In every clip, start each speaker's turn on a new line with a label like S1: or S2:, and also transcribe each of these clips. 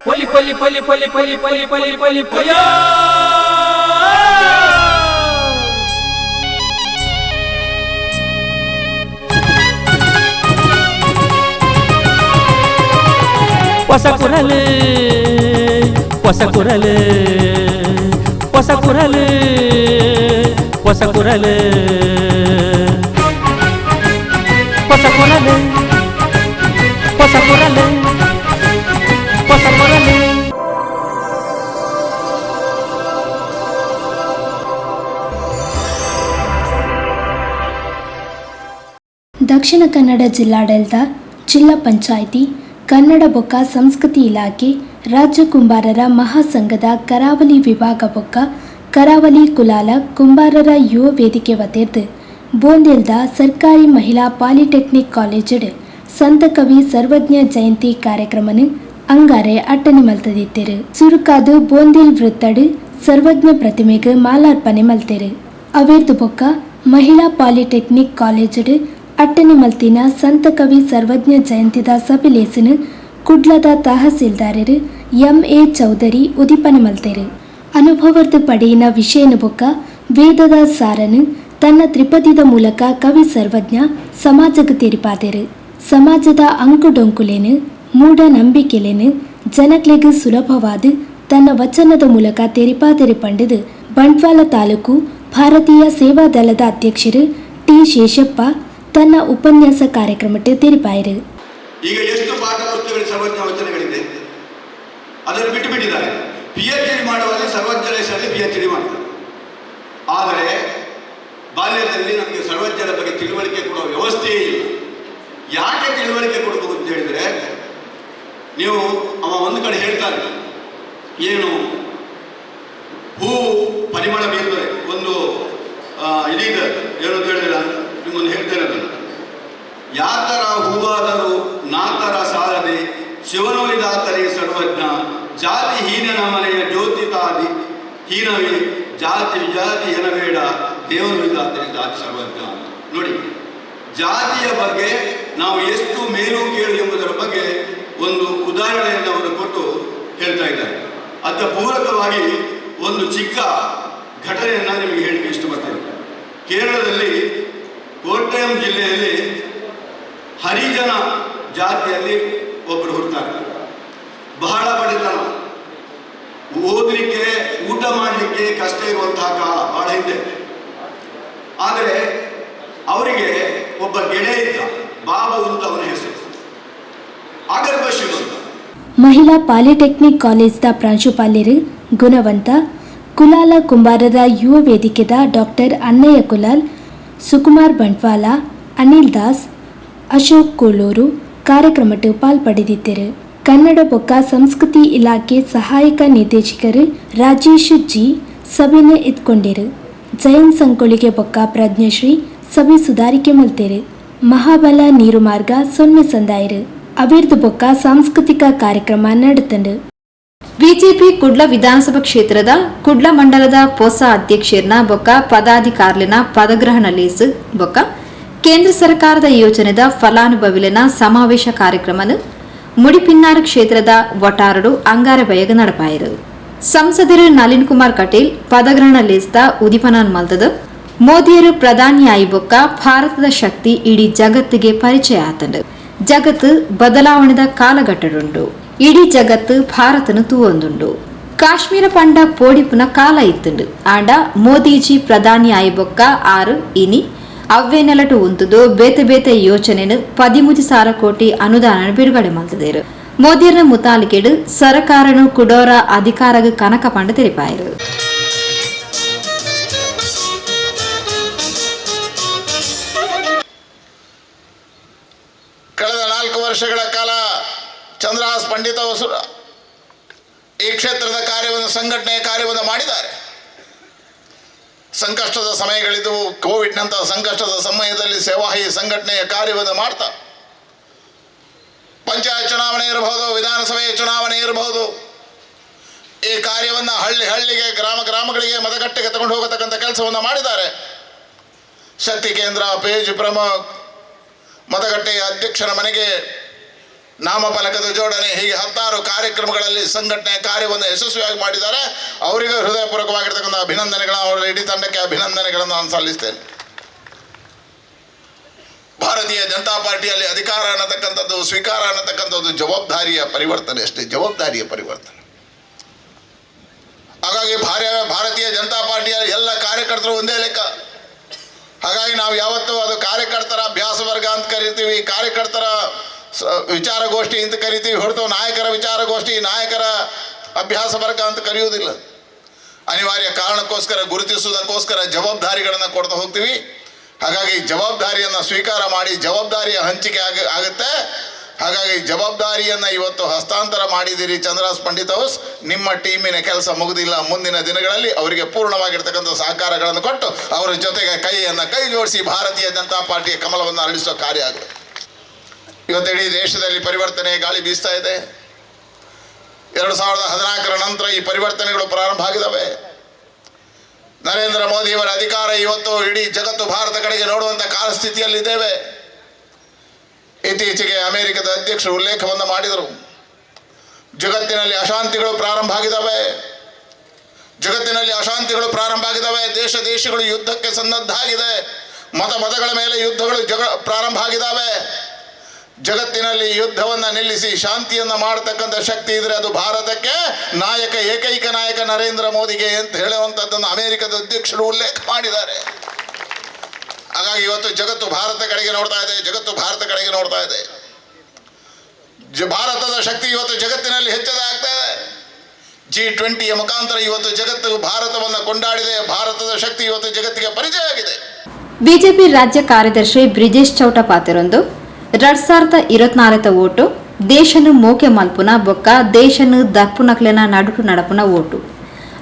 S1: ಪೊಲಿ ಪೊಲಿ ಪೊಲಿ ಪೊಲಿ ಪೊಲಿ ಪೊಲಿ ಪೊಲಿ ಪೊಲಿ ಪೊಯ ಹೊಸ ಕುರಲು ಹೊಸ ಕುರಲು ಹೊಸ ಕುರಲು ಹೊಸ ಕುರಲು ಹೊಸ ಕುರಲು ಹೊಸ ಕುರಲು ಹೊಸ ಕುರಲು.
S2: ದಕ್ಷಿಣ ಕನ್ನಡ ಜಿಲ್ಲಾಡಳಿತ, ಜಿಲ್ಲಾ ಪಂಚಾಯಿತಿ, ಕನ್ನಡ ಬೊಕ್ಕ ಸಂಸ್ಕೃತಿ ಇಲಾಖೆ, ರಾಜ್ಯ ಕುಂಬಾರರ ಮಹಾಸಂಘದ ಕರಾವಳಿ ವಿಭಾಗ ಬೊಕ್ಕ ಕರಾವಳಿ ಕುಲಾಲ ಕುಂಬಾರರ ಯುವ ವೇದಿಕೆ ವತಿರ್ದ್ ಬೋಂದೆಲ್ದ ಸರ್ಕಾರಿ ಮಹಿಳಾ ಪಾಲಿಟೆಕ್ನಿಕ್ ಕಾಲೇಜಿಡ್ ಸಂತಕವಿ ಸರ್ವಜ್ಞ ಜಯಂತಿ ಕಾರ್ಯಕ್ರಮನು ಅಂಗಾರೆ ಅಟ್ಟನೆ ಮಲ್ತದಿತ್ತೆರು. ಸುರುಕಾದು ಬೋಂದೆಲ್ ವೃತ್ತಡು ಸರ್ವಜ್ಞ ಪ್ರತಿಮೆಗೆ ಮಾಲಾರ್ಪಣೆ ಮಲ್ತೆರು. ಅವೇರ್ದು ಬೊಕ್ಕ ಮಹಿಳಾ ಪಾಲಿಟೆಕ್ನಿಕ್ ಕಾಲೇಜಿಡ್ ಅಟ್ಟನೆ ಮಲ್ತಿನ ಸಂತಕವಿ ಸರ್ವಜ್ಞ ಜಯಂತಿದ ಸಭೆಲೇಸಿನ ಕುಡ್ಲದ ತಹಸೀಲ್ದಾರರು ಎಂ ಎ ಚೌಧರಿ ಉದಿಪನ ಮಲ್ತೆರು. ಅನುಭವರ್ದು ಪಡೆಯಿನ ವಿಷಯನ ಬೊಕ್ಕ ವೇದದ ಸಾರನು ತನ್ನ ತ್ರಿಪದಿದ ಮೂಲಕ ಕವಿ ಸರ್ವಜ್ಞ ಸಮಾಜಕ್ಕೆ ತೆರಿಪಾದೆರು. ಸಮಾಜದ ಅಂಕುಡೊಂಕುಲೇನು, ಮೂಢ ನಂಬಿಕೆಲೇನು ಜನಕ್ಲೆಗ್ ಸುಲಭವಾದ ತನ್ನ ವಚನದ ಮೂಲಕ ತೆರಿಪಾದೆರು ಪಂಡಿದು ಬಂಟ್ವಾಳ ತಾಲೂಕು ಭಾರತೀಯ ಸೇವಾ ದಳದ ಅಧ್ಯಕ್ಷರು ಟಿ ಶೇಷಪ್ಪ ತನ್ನ ಉಪನ್ಯಾಸ ಕಾರ್ಯಕ್ರಮಕ್ಕೆ ತೆರಿಪಾಯರು.
S3: ಈಗ ಎಷ್ಟು ಪಾಠ ಪುಸ್ತಕಗಳು ಸರ್ವಜ್ಞ ವಚನಗಳಿದೆ, ಅದನ್ನು ಬಿಟ್ಟು ಬಿಟ್ಟಿದ್ದಾರೆ. ಪಿಎಚ್ ಡಿ ಮಾಡುವಾಗ ಸರ್ವಜ್ಞರ ಹೆಸರಲ್ಲಿ ಪಿಎಚ್ ಡಿ ಮಾಡ್ತಾರೆ. ಆದರೆ ಬಾಲ್ಯದಲ್ಲಿ ನಮಗೆ ಸರ್ವಜ್ಞರ ಬಗ್ಗೆ ತಿಳುವಳಿಕೆ ಕೊಡುವ ವ್ಯವಸ್ಥೆಯೇ ಇಲ್ಲ. ಯಾಕೆ ತಿಳುವಳಿಕೆ ಕೊಡಬೇಕು ಅಂತ ಹೇಳಿದರೆ, ನೀವು ಅವ ಒಂದು ಕಡೆ ಹೇಳ್ತಾನೆ, ಏನು, ಹೂವು ಪರಿಮಳ ಬೀರ್ತದೆ. ಒಂದು ಇದೀಗ ಏನು ಅಂತ ಹೇಳಿದ್ರೆ, ನಿಮ್ಮನ್ನು ಹೇಳ್ತೇನೆ ಅದನ್ನು. ಯಾತರ ಹೂವಾದರೂ ನಾತರ ಸಾರದೆ ಶಿವನೊಲಿದಾತರೇ ಸರ್ವಜ್ಞ, ಜಾತಿ ಹೀನನ ಮನೆಯ ಜ್ಯೋತಿ ತಾದಿ ಹೀನವೇ, ಜಾತಿ ವಿಜಾತಿ ಎನಬೇಡ, ದೇವನುಳಿದಾತನೇ ಜಾತಿ ಸರ್ವಜ್ಞ ಅಂತ. ನೋಡಿ, ಜಾತಿಯ ಬಗ್ಗೆ ನಾವು ಎಷ್ಟು ಮೇಲು ಕೇಳು ಎಂಬುದರ ಬಗ್ಗೆ ಒಂದು ಉದಾಹರಣೆಯನ್ನು ಅವರು ಕೊಟ್ಟು ಹೇಳ್ತಾ ಇದ್ದಾರೆ. ಅದರ ಪೂರಕವಾಗಿ ಒಂದು ಚಿಕ್ಕ ಘಟನೆಯನ್ನು ನಿಮಗೆ ಹೇಳಲಿಕ್ಕೆ ಇಷ್ಟಪಡ್ತೇನೆ. ಕೇರಳದಲ್ಲಿ ಕೋಟ್ಟಯಂ ಜಿಲ್ಲೆಯಲ್ಲಿ ಹರಿಜನ ಜಾತಿಯಲ್ಲಿ ಒಬ್ಬರು ಹುಡ್ತಾರೆ. ಬಹಳ ಬಡತನ, ಓದಲಿಕ್ಕೆ ಊಟ ಮಾಡಲಿಕ್ಕೆ ಕಷ್ಟ ಇರುವಂತಹ ಕಾಲ, ಬಹಳ ಹಿಂದೆ. ಆದರೆ ಅವರಿಗೆ ಒಬ್ಬ ಗೆಳೆಯ ಇದ್ದ, ಬಾಬು ಅಂತ ಅವನ ಹೆಸರು. ಆಗರ್ಭ ಶ್ರೀಮಂತ.
S2: ಮಹಿಳಾ ಪಾಲಿಟೆಕ್ನಿಕ್ ಕಾಲೇಜ್ದ ಪ್ರಾಂಶುಪಾಲರು ಗುಣವಂತ, ಕುಲಾಲ ಕುಂಬಾರರ ಯುವ ವೇದಿಕೆದ ಡಾಕ್ಟರ್ ಅನ್ನಯ್ಯ ಕುಲಾಲ್, ಸುಕುಮಾರ್ ಬಂಟ್ವಾಲ, ಅನಿಲ್ ದಾಸ್, ಅಶೋಕ್ ಕೋಳೂರು ಕಾರ್ಯಕ್ರಮಕ್ಕೆ ಪಾಲ್ಪಡೆದಿದ್ದರು. ಕನ್ನಡ ಬೊಕ್ಕ ಸಂಸ್ಕೃತಿ ಇಲಾಖೆ ಸಹಾಯಕ ನಿರ್ದೇಶಕರು ರಾಜೇಶ್ ಜಿ ಸಭೆನ ಎತ್ಕೊಂಡಿರು. ಜಯನ್ ಸಂಕೊಳಿಗೆ ಬೊಕ್ಕ ಪ್ರಜ್ಞಶ್ರೀ ಸಭೆ ಸುಧಾರಿಕೆ ಮಲ್ತೇರು. ಮಹಾಬಲ ನೀರು ಮಾರ್ಗ ಸೊನ್ನೆ ಸಂದಾಯರು. ಅವಿರ್ದು ಬೊಕ್ಕ ಸಾಂಸ್ಕೃತಿಕ ಕಾರ್ಯಕ್ರಮ ನಡೆತಂಡು.
S4: ಬಿಜೆಪಿ ಕುಡ್ಲ ವಿಧಾನಸಭಾ ಕ್ಷೇತ್ರದ ಕುಡ್ಲ ಮಂಡಲದ ಪೊಸ ಅಧ್ಯಕ್ಷೆರ್ನ ಬೊಕ್ಕ ಪದಾಧಿಕಾರಿನ ಪದಗ್ರಹಣ ಲೇಸ್ ಬೊಕ್ಕ ಕೇಂದ್ರ ಸರ್ಕಾರದ ಯೋಜನೆದ ಫಲಾನುಭವಿಲಿನ ಸಮಾವೇಶ ಕಾರ್ಯಕ್ರಮನು ಮುಡಿಪಿನ್ನಾರು ಕ್ಷೇತ್ರದ ವಟಾರಡು ಅಂಗಾರೆ ಬಯಗ ನಡಪಾಯರು. ಸಂಸದರು ನಳಿನ್ ಕುಮಾರ್ ಕಟೀಲ್ ಪದಗ್ರಹಣ ಲೇಸ್ದ ಉದಿಪನನ್ ಮಲ್ತದು, ಮೋದಿಯರು ಪ್ರಧಾನಿ ಆಯಿ ಬೊಕ್ಕ ಭಾರತದ ಶಕ್ತಿ ಇಡೀ ಜಗತ್ತಿಗೆ ಪರಿಚಯ ಆತಂಡು. ಜಗತ್ತು ಬದಲಾವಣೆದ ಕಾಲಘಟ್ಟಡುಂಡು. ಇಡೀ ಜಗತ್ತು ಭಾರತನು ತೂವೊಂದುಂಡು. ಕಾಶ್ಮೀರ ಪಂಡ ಪೋಡಿಪುನ ಕಾಲ ಇತ್ತುಂಡು. ಆಂಡ ಮೋದಿಜಿ ಪ್ರಧಾನಿ ಆಯಿ ಬೊಕ್ಕ ಆರು ಇನಿ ಅವ್ವೇ ನೆಲಟು ಉಂತುದು ಬೇತೆ ಬೇತೆ ಯೋಜನೆನು 13,000 ಕೋಟಿ ಅನುದಾನ ಬಿಡುಗಡೆ ಮಲ್ತದೇರು. ಮೋದಿಯರ ಮುತಾಲಿಕೆಡು ಸರಕಾರನು ಕುಡೋರ ಅಧಿಕಾರಗ ಕನಕ ಪಂಡ ತೆರಿಪಾಯರು.
S5: ಕಳೆದ 4 ವರ್ಷಗಳ ಕಾಲ ಚಂದ್ರಹಾಸ್ ಪಂಡಿತ ಹೊಸೂರ ಈ ಕ್ಷೇತ್ರದ ಕಾರ್ಯವನ್ನು, ಸಂಘಟನೆಯ ಕಾರ್ಯವನ್ನು ಮಾಡಿದ್ದಾರೆ. ಸಂಕಷ್ಟದ ಸಮಯಗಳಿದ್ದವು. ಕೋವಿಡ್ನಂತಹ ಸಂಕಷ್ಟದ ಸಮಯದಲ್ಲಿ ಸೇವಾಹಿ ಸಂಘಟನೆಯ ಕಾರ್ಯವನ್ನು ಮಾಡ್ತಾ, ಪಂಚಾಯತ್ ಚುನಾವಣೆ ಇರಬಹುದು, ವಿಧಾನಸಭೆಯ ಚುನಾವಣೆ ಇರಬಹುದು, ಈ ಕಾರ್ಯವನ್ನು ಹಳ್ಳಿ ಹಳ್ಳಿಗೆ, ಗ್ರಾಮ ಗ್ರಾಮಗಳಿಗೆ, ಮತಗಟ್ಟೆಗೆ ತಗೊಂಡು ಹೋಗತಕ್ಕಂಥ ಕೆಲಸವನ್ನು ಮಾಡಿದ್ದಾರೆ. ಶಕ್ತಿ ಕೇಂದ್ರ, ಪೇಜ್ ಪ್ರಮುಖ, ಮತಗಟ್ಟೆಯ ಅಧ್ಯಕ್ಷರ ಮನೆಗೆ ನಾಮಫಲಕದ ಜೋಡಣೆ, ಹೀಗೆ 16 ಕಾರ್ಯಕ್ರಮಗಳಲ್ಲಿ ಸಂಘಟನೆ ಕಾರ್ಯವನ್ನು ಯಶಸ್ವಿಯಾಗಿ ಮಾಡಿದ್ದಾರೆ. ಅವರಿಗೂ ಹೃದಯಪೂರ್ವಕವಾಗಿರ್ತಕ್ಕಂಥ ಅಭಿನಂದನೆಗಳನ್ನು, ಅವರ ಇಡೀ ತಂಡಕ್ಕೆ ಅಭಿನಂದನೆಗಳನ್ನು ನಾನು ಸಲ್ಲಿಸ್ತೇನೆ. ಭಾರತೀಯ ಜನತಾ ಪಾರ್ಟಿಯಲ್ಲಿ ಅಧಿಕಾರ ಅನ್ನತಕ್ಕಂಥದ್ದು, ಸ್ವೀಕಾರ ಅನ್ನತಕ್ಕಂಥದ್ದು ಜವಾಬ್ದಾರಿಯ ಪರಿವರ್ತನೆ ಅಷ್ಟೇ, ಜವಾಬ್ದಾರಿಯ ಪರಿವರ್ತನೆ. ಹಾಗಾಗಿ ಭಾರತೀಯ ಜನತಾ ಪಾರ್ಟಿಯ ಎಲ್ಲ ಕಾರ್ಯಕರ್ತರು ಒಂದೇ ಲೆಕ್ಕ. ಹಾಗಾಗಿ ನಾವು ಯಾವತ್ತೂ ಅದು ಕಾರ್ಯಕರ್ತರ ಅಭ್ಯಾಸ ವರ್ಗ ಅಂತ ಕರಿತೀವಿ, ಕಾರ್ಯಕರ್ತರ ವಿಚಾರಗೋಷ್ಠಿ ಅಂತ ಕರಿತೀವಿ ಹೊರತು ನಾಯಕರ ವಿಚಾರಗೋಷ್ಠಿ, ನಾಯಕರ ಅಭ್ಯಾಸ ವರ್ಗ ಅಂತ ಕರೆಯುವುದಿಲ್ಲ. ಅನಿವಾರ್ಯ ಕಾರಣಕ್ಕೋಸ್ಕರ, ಗುರುತಿಸುವುದಕ್ಕೋಸ್ಕರ ಜವಾಬ್ದಾರಿಗಳನ್ನು ಕೊಡ್ತಾ ಹೋಗ್ತೀವಿ. ಹಾಗಾಗಿ ಜವಾಬ್ದಾರಿಯನ್ನು ಸ್ವೀಕಾರ ಮಾಡಿ ಜವಾಬ್ದಾರಿಯ ಹಂಚಿಕೆ ಆಗುತ್ತೆ. ಹಾಗಾಗಿ ಜವಾಬ್ದಾರಿಯನ್ನು ಇವತ್ತು ಹಸ್ತಾಂತರ ಮಾಡಿದ್ದೀರಿ ಚಂದ್ರಹಾಸ್ ಪಂಡಿತ್ ಹೌಸ್. ನಿಮ್ಮ ಟೀಮಿನ ಕೆಲಸ ಮುಗುದಿಲ್ಲ. ಮುಂದಿನ ದಿನಗಳಲ್ಲಿ ಅವರಿಗೆ ಪೂರ್ಣವಾಗಿರ್ತಕ್ಕಂಥ ಸಹಕಾರಗಳನ್ನು ಕೊಟ್ಟು ಅವರ ಜೊತೆಗೆ ಕೈಯನ್ನು ಕೈ ಜೋಡಿಸಿ ಭಾರತೀಯ ಜನತಾ ಪಾರ್ಟಿಯ ಕಮಲವನ್ನು ಅರಳಿಸುವ ಕಾರ್ಯ ಆಗುತ್ತೆ. ಇವತ್ತು ಇಡೀ ದೇಶದಲ್ಲಿ ಪರಿವರ್ತನೆ ಗಾಳಿ ಬೀಸ್ತಾ ಇದೆ. 2014 ನಂತರ ಈ ಪರಿವರ್ತನೆಗಳು ಪ್ರಾರಂಭ ಆಗಿದ್ದಾವೆ. ನರೇಂದ್ರ ಮೋದಿಯವರ ಅಧಿಕಾರ ಇವತ್ತು ಇಡೀ ಜಗತ್ತು ಭಾರತ ಕಡೆಗೆ ನೋಡುವಂಥ ಕಾಲಸ್ಥಿತಿಯಲ್ಲಿದ್ದೇವೆ. ಇತ್ತೀಚೆಗೆ ಅಮೆರಿಕದ ಅಧ್ಯಕ್ಷರು ಉಲ್ಲೇಖವನ್ನು ಮಾಡಿದರು, ಜಗತ್ತಿನಲ್ಲಿ ಅಶಾಂತಿಗಳು ಪ್ರಾರಂಭ ಆಗಿದ್ದಾವೆ, ಜಗತ್ತಿನಲ್ಲಿ ಅಶಾಂತಿಗಳು ಪ್ರಾರಂಭ ಆಗಿದ್ದಾವೆ, ದೇಶ ದೇಶಗಳು ಯುದ್ಧಕ್ಕೆ ಸನ್ನದ್ಧ ಆಗಿದೆ, ಮತ ಮತಗಳ ಮೇಲೆ ಯುದ್ಧಗಳು ಪ್ರಾರಂಭ ಆಗಿದ್ದಾವೆ. ಜಗತ್ತಿನಲ್ಲಿ ಯುದ್ಧವನ್ನು ನಿಲ್ಲಿಸಿ ಶಾಂತಿಯನ್ನು ಮಾಡತಕ್ಕಂಥ ಶಕ್ತಿ ಇದ್ರೆ ಅದು ಭಾರತಕ್ಕೆ ನಾಯಕ, ಏಕೈಕ ನಾಯಕ ನರೇಂದ್ರ ಮೋದಿಗೆ ಅಂತ ಹೇಳುವಂಥದ್ದನ್ನು ಅಮೆರಿಕದ ಅಧ್ಯಕ್ಷರು ಉಲ್ಲೇಖ ಮಾಡಿದ್ದಾರೆ. ಹಾಗಾಗಿ ಇವತ್ತು ಜಗತ್ತು ಭಾರತ ಕಡೆಗೆ ನೋಡ್ತಾ ಇದೆ, ಜಗತ್ತು ಭಾರತ ಕಡೆಗೆ ನೋಡ್ತಾ ಇದೆ. ಭಾರತದ ಶಕ್ತಿ ಇವತ್ತು ಜಗತ್ತಿನಲ್ಲಿ ಹೆಚ್ಚದ ಆಗ್ತಾ ಇದೆ. G20 ಮುಖಾಂತರ ಇವತ್ತು ಜಗತ್ತು ಭಾರತವನ್ನು ಕೊಂಡಾಡಿದೆ. ಭಾರತದ ಶಕ್ತಿ ಇವತ್ತು ಜಗತ್ತಿಗೆ ಪರಿಚಯ ಆಗಿದೆ.
S4: ಬಿಜೆಪಿ ರಾಜ್ಯ ಕಾರ್ಯದರ್ಶಿ ಬ್ರಿಜೇಶ್ ಚೌಟ ಪಾತೆರೊಂದು 2024 ಓಟು ದೇಶನು ಮೋಕೆ ಮಲ್ಪುನ ಬೊಕ್ಕ ದೇಶನು ದಪ್ಪುನಕ್ಲೆನ ನಡುಟು ನಡಪುನ ಓಟು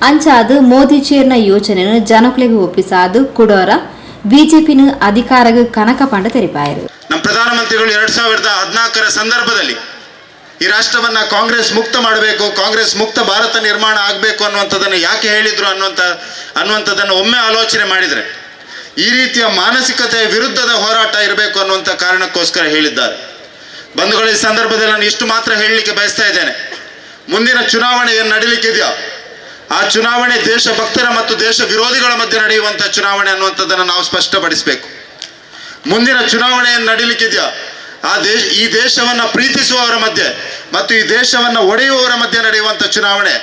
S4: ಅಂಚಾದು ಮೋದಿಜಿಯರ್ನ ಯೋಜನೆಯನ್ನು ಜನಕ್ಲೆಗೆ ಒಪ್ಪಿಸಾದು ಕುಡೋರ ಬಿಜೆಪಿನ ಅಧಿಕಾರಗ ಕನಕ ಪಂಡ ತೆರಿಪಾಯರು.
S6: ನಮ್ಮ ಪ್ರಧಾನಮಂತ್ರಿಗಳು 2014 ಸಂದರ್ಭದಲ್ಲಿ ಈ ರಾಷ್ಟ್ರವನ್ನ ಕಾಂಗ್ರೆಸ್ ಮುಕ್ತ ಮಾಡಬೇಕು, ಕಾಂಗ್ರೆಸ್ ಮುಕ್ತ ಭಾರತ ನಿರ್ಮಾಣ ಆಗಬೇಕು ಅನ್ನುವಂಥದ್ದನ್ನು ಯಾಕೆ ಹೇಳಿದ್ರು ಅನ್ನುವಂಥದ್ದನ್ನು ಒಮ್ಮೆ ಆಲೋಚನೆ ಮಾಡಿದರೆ ಈ ರೀತಿಯ ಮಾನಸಿಕತೆಯ ವಿರುದ್ಧದ ಹೋರಾಟ ಇರಬೇಕು ಅನ್ನುವಂಥ ಕಾರಣಕ್ಕೋಸ್ಕರ ಹೇಳಿದ್ದಾರೆ. ಬಂಧುಗಳು, ಈ ಸಂದರ್ಭದಲ್ಲಿ ನಾನು ಇಷ್ಟು ಮಾತ್ರ ಹೇಳಲಿಕ್ಕೆ ಬಯಸ್ತಾ ಇದ್ದೇನೆ. ಮುಂದಿನ ಚುನಾವಣೆ ಏನು ನಡೀಲಿಕ್ಕಿದೆಯೋ ಆ ಚುನಾವಣೆ ದೇಶಭಕ್ತರ ಮತ್ತು ದೇಶ ವಿರೋಧಿಗಳ ಮಧ್ಯೆ ನಡೆಯುವಂಥ ಚುನಾವಣೆ ಅನ್ನುವಂಥದ್ದನ್ನು ನಾವು ಸ್ಪಷ್ಟಪಡಿಸಬೇಕು. ಮುಂದಿನ ಚುನಾವಣೆ ಏನು ನಡೀಲಿಕ್ಕಿದೆಯೋ ಆ ದೇಶ, ಈ ದೇಶವನ್ನು ಪ್ರೀತಿಸುವವರ ಮಧ್ಯೆ ಮತ್ತು ಈ ದೇಶವನ್ನು ಒಡೆಯುವವರ ಮಧ್ಯೆ ನಡೆಯುವಂಥ ಚುನಾವಣೆ.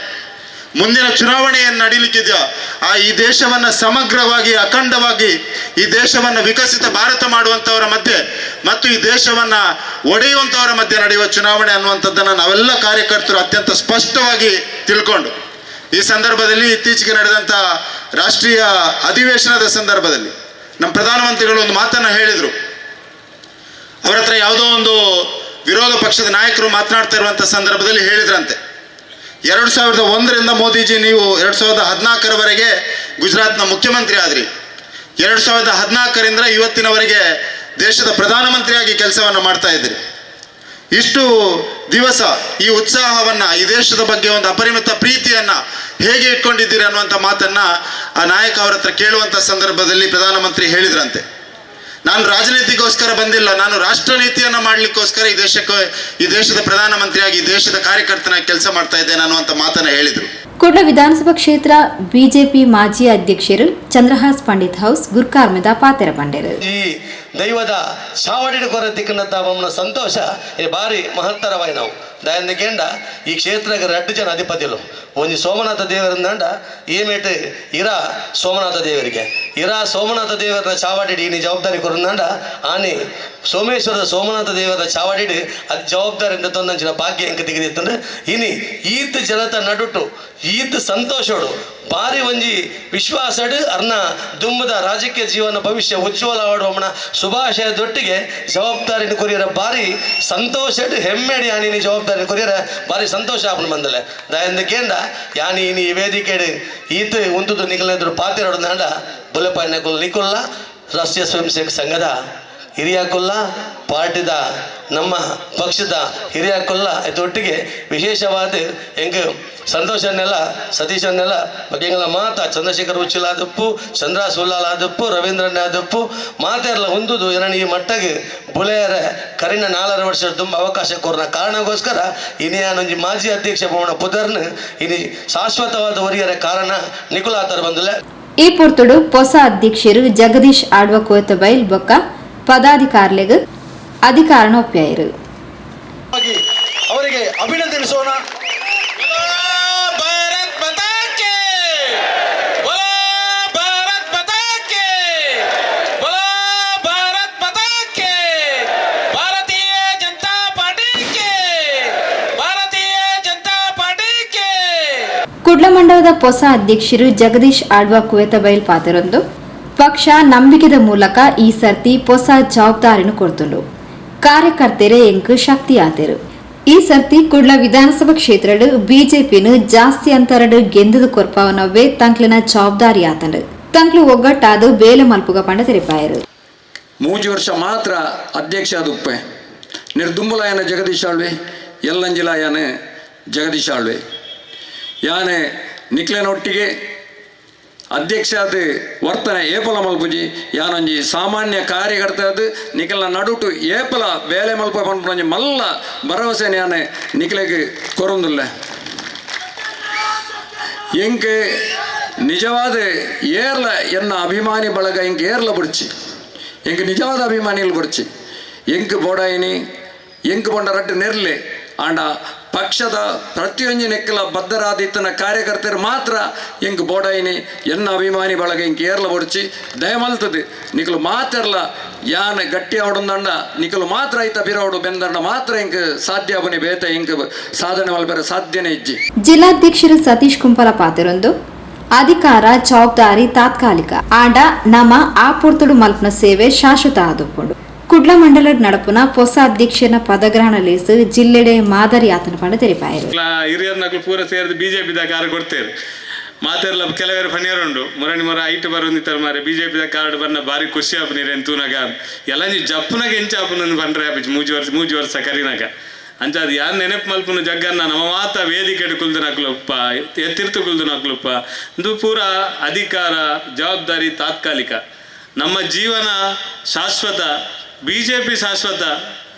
S6: ಮುಂದಿನ ಚುನಾವಣೆ ಏನು ನಡೀಲಿಕ್ಕಿದೆಯೋ ಆ ಈ ದೇಶವನ್ನು ಸಮಗ್ರವಾಗಿ, ಅಖಂಡವಾಗಿ ಈ ದೇಶವನ್ನು ವಿಕಸಿತ ಭಾರತ ಮಾಡುವಂಥವರ ಮಧ್ಯೆ ಮತ್ತು ಈ ದೇಶವನ್ನು ಒಡೆಯುವಂಥವರ ಮಧ್ಯೆ ನಡೆಯುವ ಚುನಾವಣೆ ಅನ್ನುವಂಥದ್ದನ್ನು ನಾವೆಲ್ಲ ಕಾರ್ಯಕರ್ತರು ಅತ್ಯಂತ ಸ್ಪಷ್ಟವಾಗಿ ತಿಳ್ಕೊಂಡು ಈ ಸಂದರ್ಭದಲ್ಲಿ ಇತ್ತೀಚೆಗೆ ನಡೆದಂಥ ರಾಷ್ಟ್ರೀಯ ಅಧಿವೇಶನದ ಸಂದರ್ಭದಲ್ಲಿ ನಮ್ಮ ಪ್ರಧಾನಮಂತ್ರಿಗಳು ಒಂದು ಮಾತನ್ನು ಹೇಳಿದರು. ಅವರ ಹತ್ರ ಯಾವುದೋ ಒಂದು ವಿರೋಧ ಪಕ್ಷದ ನಾಯಕರು ಮಾತನಾಡ್ತಾ ಇರುವಂಥ ಸಂದರ್ಭದಲ್ಲಿ ಹೇಳಿದ್ರಂತೆ, 2001ರಿಂದ ಮೋದಿಜಿ ನೀವು 2014ರವರೆಗೆ ಗುಜರಾತ್ನ ಮುಖ್ಯಮಂತ್ರಿ ಆದ್ರಿ, 2014ರಿಂದ ಇವತ್ತಿನವರೆಗೆ ದೇಶದ ಪ್ರಧಾನಮಂತ್ರಿಯಾಗಿ ಕೆಲಸವನ್ನು ಮಾಡ್ತಾ ಇದ್ದೀರಿ. ಇಷ್ಟು ದಿವಸ ಈ ಉತ್ಸಾಹವನ್ನು, ಈ ದೇಶದ ಬಗ್ಗೆ ಒಂದು ಅಪರಿಮಿತ ಪ್ರೀತಿಯನ್ನು ಹೇಗೆ ಇಟ್ಕೊಂಡಿದ್ದೀರಿ ಅನ್ನುವಂಥ ಮಾತನ್ನು ಆ ನಾಯಕ ಅವರ ಹತ್ರ ಕೇಳುವಂಥ ಸಂದರ್ಭದಲ್ಲಿ ಪ್ರಧಾನಮಂತ್ರಿ ಹೇಳಿದ್ರಂತೆ, ನಾನು ರಾಜನೀತಿಗೋಸ್ಕರ ಬಂದಿಲ್ಲ, ನಾನು ರಾಷ್ಟ್ರನೀತಿಯನ್ನು ಮಾಡಲಿಕ್ಕೋಸ್ಕರ ಈ ದೇಶಕ್ಕೆ, ಈ ದೇಶದ ಪ್ರಧಾನಮಂತ್ರಿಯಾಗಿ, ಈ ದೇಶದ ಕಾರ್ಯಕರ್ತನಾಗಿ ಕೆಲಸ ಮಾಡ್ತಾ ಇದ್ದೇನೆ ಅನ್ನುವಂಥ ಮಾತನ್ನು ಹೇಳಿದರು.
S4: ಕುಡ್ಲ ವಿಧಾನಸಭಾ ಕ್ಷೇತ್ರ ಬಿಜೆಪಿ ಮಾಜಿ ಅಧ್ಯಕ್ಷರು ಚಂದ್ರಹಾಸ್ ಪಂಡಿತ್ ಹೌಸ್ ಗುರ್ಕಾರ್ಮೆದ ಪಾತೆರ ಪಂಡೇರು.
S7: ಈ ದೈವದ ಚಾವಡಿ ಕೊರ ದಿಕ್ಕನಂತ ಸಂತೋಷ ಭಾರಿ ಮಹತ್ತರವಾಯಿ. ನಾವು ದಯಂದ ಈ ಕ್ಷೇತ್ರಕ್ಕೆ 2 ಜನ ಅಧಿಪತಿಗಳು, ಒಂಜಿ ಸೋಮನಾಥ ದೇವರಂದಂಡ ಈ ಮೇಟ್ ಇರಾ ಸೋಮನಾಥ ದೇವರಿಗೆ, ಇರಾ ಸೋಮನಾಥ ದೇವರ ಚಾವಡಿ ಈ ಜವಾಬ್ದಾರಿ ಕೊರಂದಂಡ ಆನೆ ಸೋಮೇಶ್ವರದ ಸೋಮನಾಥ ದೇವರ ಚಾವಡಿ ಅದು ಜವಾಬ್ದಾರಿಯಿಂದ ತೊಂದಂಚಿನ ಭಾಗ್ಯ ಎಂಕ ತೆಗೆದಿತ್ತಂದ್ರೆ ಇನಿ ಈತ್ ಜನತ ನಡುಟು ಈತ್ ಸಂತೋಷೋಡು ಭಾರಿ ಒಂಜಿ ವಿಶ್ವಾಸಡು ಅರ್ನ ದುಮ್ಮದ ರಾಜಕೀಯ ಜೀವನ ಭವಿಷ್ಯ ಉಜ್ವಲ ಆಡುವಮ್ಮನ ಶುಭಾಶಯದೊಟ್ಟಿಗೆ ಜವಾಬ್ದಾರಿನ ಕೊರಿಯರ ಭಾರಿ ಸಂತೋಷಡು ಹೆಮ್ಮೆಡಿ ಯಾನಿ ಜವಾಬ್ದಾರಿ ಕೊರಿಯರ ಭಾರಿ ಸಂತೋಷ ಆಪನ ಬಂದಲೆ ದಯಂದ ಕೇಂದ್ರ ಯಾನಿ ಇನಿ ವೇದಿಕೆ ಈತ ಉಂತುದು ನಿಗಲೆದ್ರು ಪಾತಿರೋಡು ನಾಂಡ ಬುಲೆಪಾಯಿನ ಕುಲ್ ನಿಕುಲ್ಲ ರಾಷ್ಟ್ರೀಯ ಸ್ವಯಂ ಸೇವಕ ಸಂಘದ ಹಿರಿಯ ಕುಲ್ಲ ಪಾರ್ಟಿದ ನಮ್ಮ ಪಕ್ಷದ ಹಿರಿಯ ಕೊಲ್ಲ ಇದೊಟ್ಟಿಗೆ ವಿಶೇಷವಾದ ಎಂಗ್ ಸಂತೋಷನ್ನೆಲ್ಲ ಸತೀಶನ್ನೆಲ್ಲ ಬಗ್ಗೆಂಗಲ ಮಾತಾ ಚಂದ್ರಶೇಖರ್ ಉಚ್ಚಿಲಾದಪ್ಪು, ಚಂದ್ರ ಸುಲ್ಲಾಲಾದಪ್ಪು, ರವೀಂದ್ರನಾದಪ್ಪು ಮಾತೆರ್ಲ ಹೊಂದುದು ಏನನ್ನ ಈ ಮಟ್ಟಗೆ ಬುಳೆಯರ ಕರಿನ 4.5 ವರ್ಷ ತುಂಬ ಅವಕಾಶ ಕೋರ್ನ ಕಾರಣಕ್ಕೋಸ್ಕರ ಇನಿಯಾನೊಂಜಿ ಮಾಜಿ ಅಧ್ಯಕ್ಷ ಭವನ ಪುದರ್ನ ಇನಿ ಶಾಶ್ವತವಾದ ಒರಿಯರ ಕಾರಣ ನಿಕುಲಾತರ್ ಬಂದಿಲ್ಲ.
S4: ಈ ಪೊರ್ತುಡು ಹೊಸ ಅಧ್ಯಕ್ಷರು ಜಗದೀಶ್ ಆಳ್ವ ಕೋತಬೈಲ್ ಬೊಕ್ಕ ಪದಾಧಿಕಾರಿಲೆಗ್ ಅಧಿಕಾರನ ಒಪ್ಪಾಯರು.
S8: ಅವರಿಗೆ ಅಭಿನಂದಿಸೋಣ.
S4: ಕುಡ್ಲ ಮಂಡಲದ ಹೊಸ ಅಧ್ಯಕ್ಷರು ಜಗದೀಶ್ ಆಳ್ವ ಕುವೆತಬೈಲ್ ಪಾತೆರೊಂದು ಪಕ್ಷ ನಂಬಿಕೆದ ಮೂಲಕ ಈ ಸರ್ತಿ ಹೊಸ ಜವಾಬ್ದಾರಿನ ಕೊಡ್ತುಂಡು ಕಾರ್ಯಕರ್ತೆರೆ ಎಂಕ್ ಶಕ್ತಿ ಆತೆರು. ಈ ಸರ್ತಿ ಕುಡ್ಲ ವಿಧಾನಸಭಾ ಕ್ಷೇತ್ರಡು ಬಿಜೆಪಿನ ಜಾಸ್ತಿ ಅಂತರಡು ಗೆಂದದು ಕೊರ್ಪವನವೇ ತಂಕ್ಲಿನ ಜವಾಬ್ದಾರಿ ಆತಂಡು ತಂಕ್ಲು ಒಗ್ಗಟ್ಟಾದು ಬೇಲೆ ಮಲ್ಪುಗ ಪಂಡ ತೆರಿಪಾಯರು.
S9: 3 ವರ್ಷ ಮಾತ್ರ ಅಧ್ಯಕ್ಷ ಆದುಪ್ಪೆ ನಿರ್ದುಂಬುಲಾಯನ ಜಗದೀಶ್ ಆಳ್ವೆ, ಎಲ್ಲಂಜಿಲಾಯನ ಜಗದೀಶ್ ಆಳ್ವೆ ಯಾನೆ ನಿಕ್ಲೆನೊಟ್ಟಿಗೆ ಅಧ್ಯಕ್ಷ ವರ್ತನೆ ಏಪಲ ಮಲ್ಪುಜಿ ಯಾನೊಂಜಿ ಸಾಮಾನ್ಯ ಕಾರ್ಯಕರ್ತ ಅದು ನಿಖಲ್ನ ನಡುಟು ಏಪಲ ಬೇಲೆ ಮಲ್ಪ ಪನ್ಪುನೊಂಜಿ ಮಲ್ಲ ಭರವಸೆ ಯಾನೆ ನಿಕ್ಲೆಗ್ ಕೊರೊಂದುಲ್ಲೆ. ಎಂಕ್ ನಿಜವಾದ ಏರ್ಲ ಎನ್ನ ಅಭಿಮಾನಿ ಬಳಗ ಎಂಕ್ ಏರ್ಲ ಬುಡ್ಚಿ, ಎಂಕ್ ನಿಜವಾದ ಅಭಿಮಾನಿಗಳು ಬುಡ್ಚಿ, ಎಂಕ್ ಬೋಡಾಯಿನಿ ಎಂಕ್ ಬೊಂಡ ರಡ್ಡು ನೆರ್ಲೆ ಆಂಡ ಪಕ್ಷದ ಪ್ರತಿಯೊಂಜಿ ನೆಕ್ಕಲ ಬದ್ಧರಾದಿತ್ತನ ಕಾರ್ಯಕರ್ತರು ಮಾತ್ರ ಎಂಕ್ ಬೋಡಾಯಿನಿ ಎನ್ನ ಅಭಿಮಾನಿ ಬಳಗ ಎಂಕ್ ಏರ್ಲ ಬೊಡ್ಚಿ ದಯಮಲ್ತದೆ ನಿಕಲು ಮಾತೆರ್ಲ ಯಾನ್ ಗಟ್ಟಿ ಅವಡುಂದಂಡ ನಿಕಲು ಮಾತ್ರ ಐತ ಬಿರವಡು ಬೆಂದಂಡ ಮಾತ್ರ ಎಂಕ್ ಸಾಧ್ಯ ಅಬನಿ ಬೇತ ಎಂಕ್ ಸಾಧನೆ ಮಲ್ಪೆರೆ ಸಾಧ್ಯನೇ ಇಜ್ಜಿ.
S4: ಜಿಲ್ಲಾಧ್ಯಕ್ಷರು ಸತೀಶ್ ಕುಂಪಲ ಪಾತೆರೊಂದು ಅಧಿಕಾರ ಜವಾಬ್ದಾರಿ ತಾತ್ಕಾಲಿಕ ಆಂಡ ನಮ ಆ ಪೊರ್ತುಡು ಮಲ್ಪನ ಸೇವೆ ಶಾಶ್ವತ ಆದುಪ್ಪುಂಡು. ಕುಡ್ಲ ಮಂಡಲ ನಡಪುನ ಹೊಸ ಅಧ್ಯಕ್ಷನ ಪದಗ್ರಹಣ ಲೇಸು ಜಿಲ್ಲೆಡೆ ಮಾದರಿ ಆತನ ಪಂಡ ತೆರಿಪಾಯರು.
S10: ಹಿರಿಯರ್ನಕ್ಲು ಪೂರ ಸೇರಿದು ಬಿಜೆಪಿದ ಕಾರ್ಡ್ ಕೊಡ್ತೇವೆ ಮಾತೆರ್ಲ ಕೆಲವರು ಫಣಿಯರುಂಡು ಮುರಣಿ ಮೊರ ಐಟ್ ಬರೋಂದಿತ್ತಾರೆ ಮಾರೆ ಬಿಜೆಪಿದ ಕಾರ್ಡ್ ಬನ್ನ ಬಾರಿ ಖುಷಿ ಆಪುನೀರೆ ತೂನಗ ಎಲ್ಲ ಜಪ್ಪುನಾಗ ಎಂಚ ಆಪುನ ಪಂಡ್ರೆ ಆಪಿಚ್ ಮೂಜಿ ವರ್ಷ ಕರಿನಾಗ ಅಂಚ ಅದು ಯಾರು ನೆನಪು ಮಲ್ಪುನ ಜಗ್ಗನ್ನ ನಮ್ಮ ಮಾತ ವೇದಿಕೆ ಕುಲ್ದು ನಕ್ಲುಪ್ಪ ಎತ್ತಿರ್ತು ಕುಲ್ದು ನಕ್ಲುಪ್ಪ ಇದು ಪೂರ ಅಧಿಕಾರ ಜವಾಬ್ದಾರಿ ತಾತ್ಕಾಲಿಕ, ನಮ್ಮ ಜೀವನ ಶಾಶ್ವತ, ಬಿಜೆಪಿ ಶಾಶ್ವತ,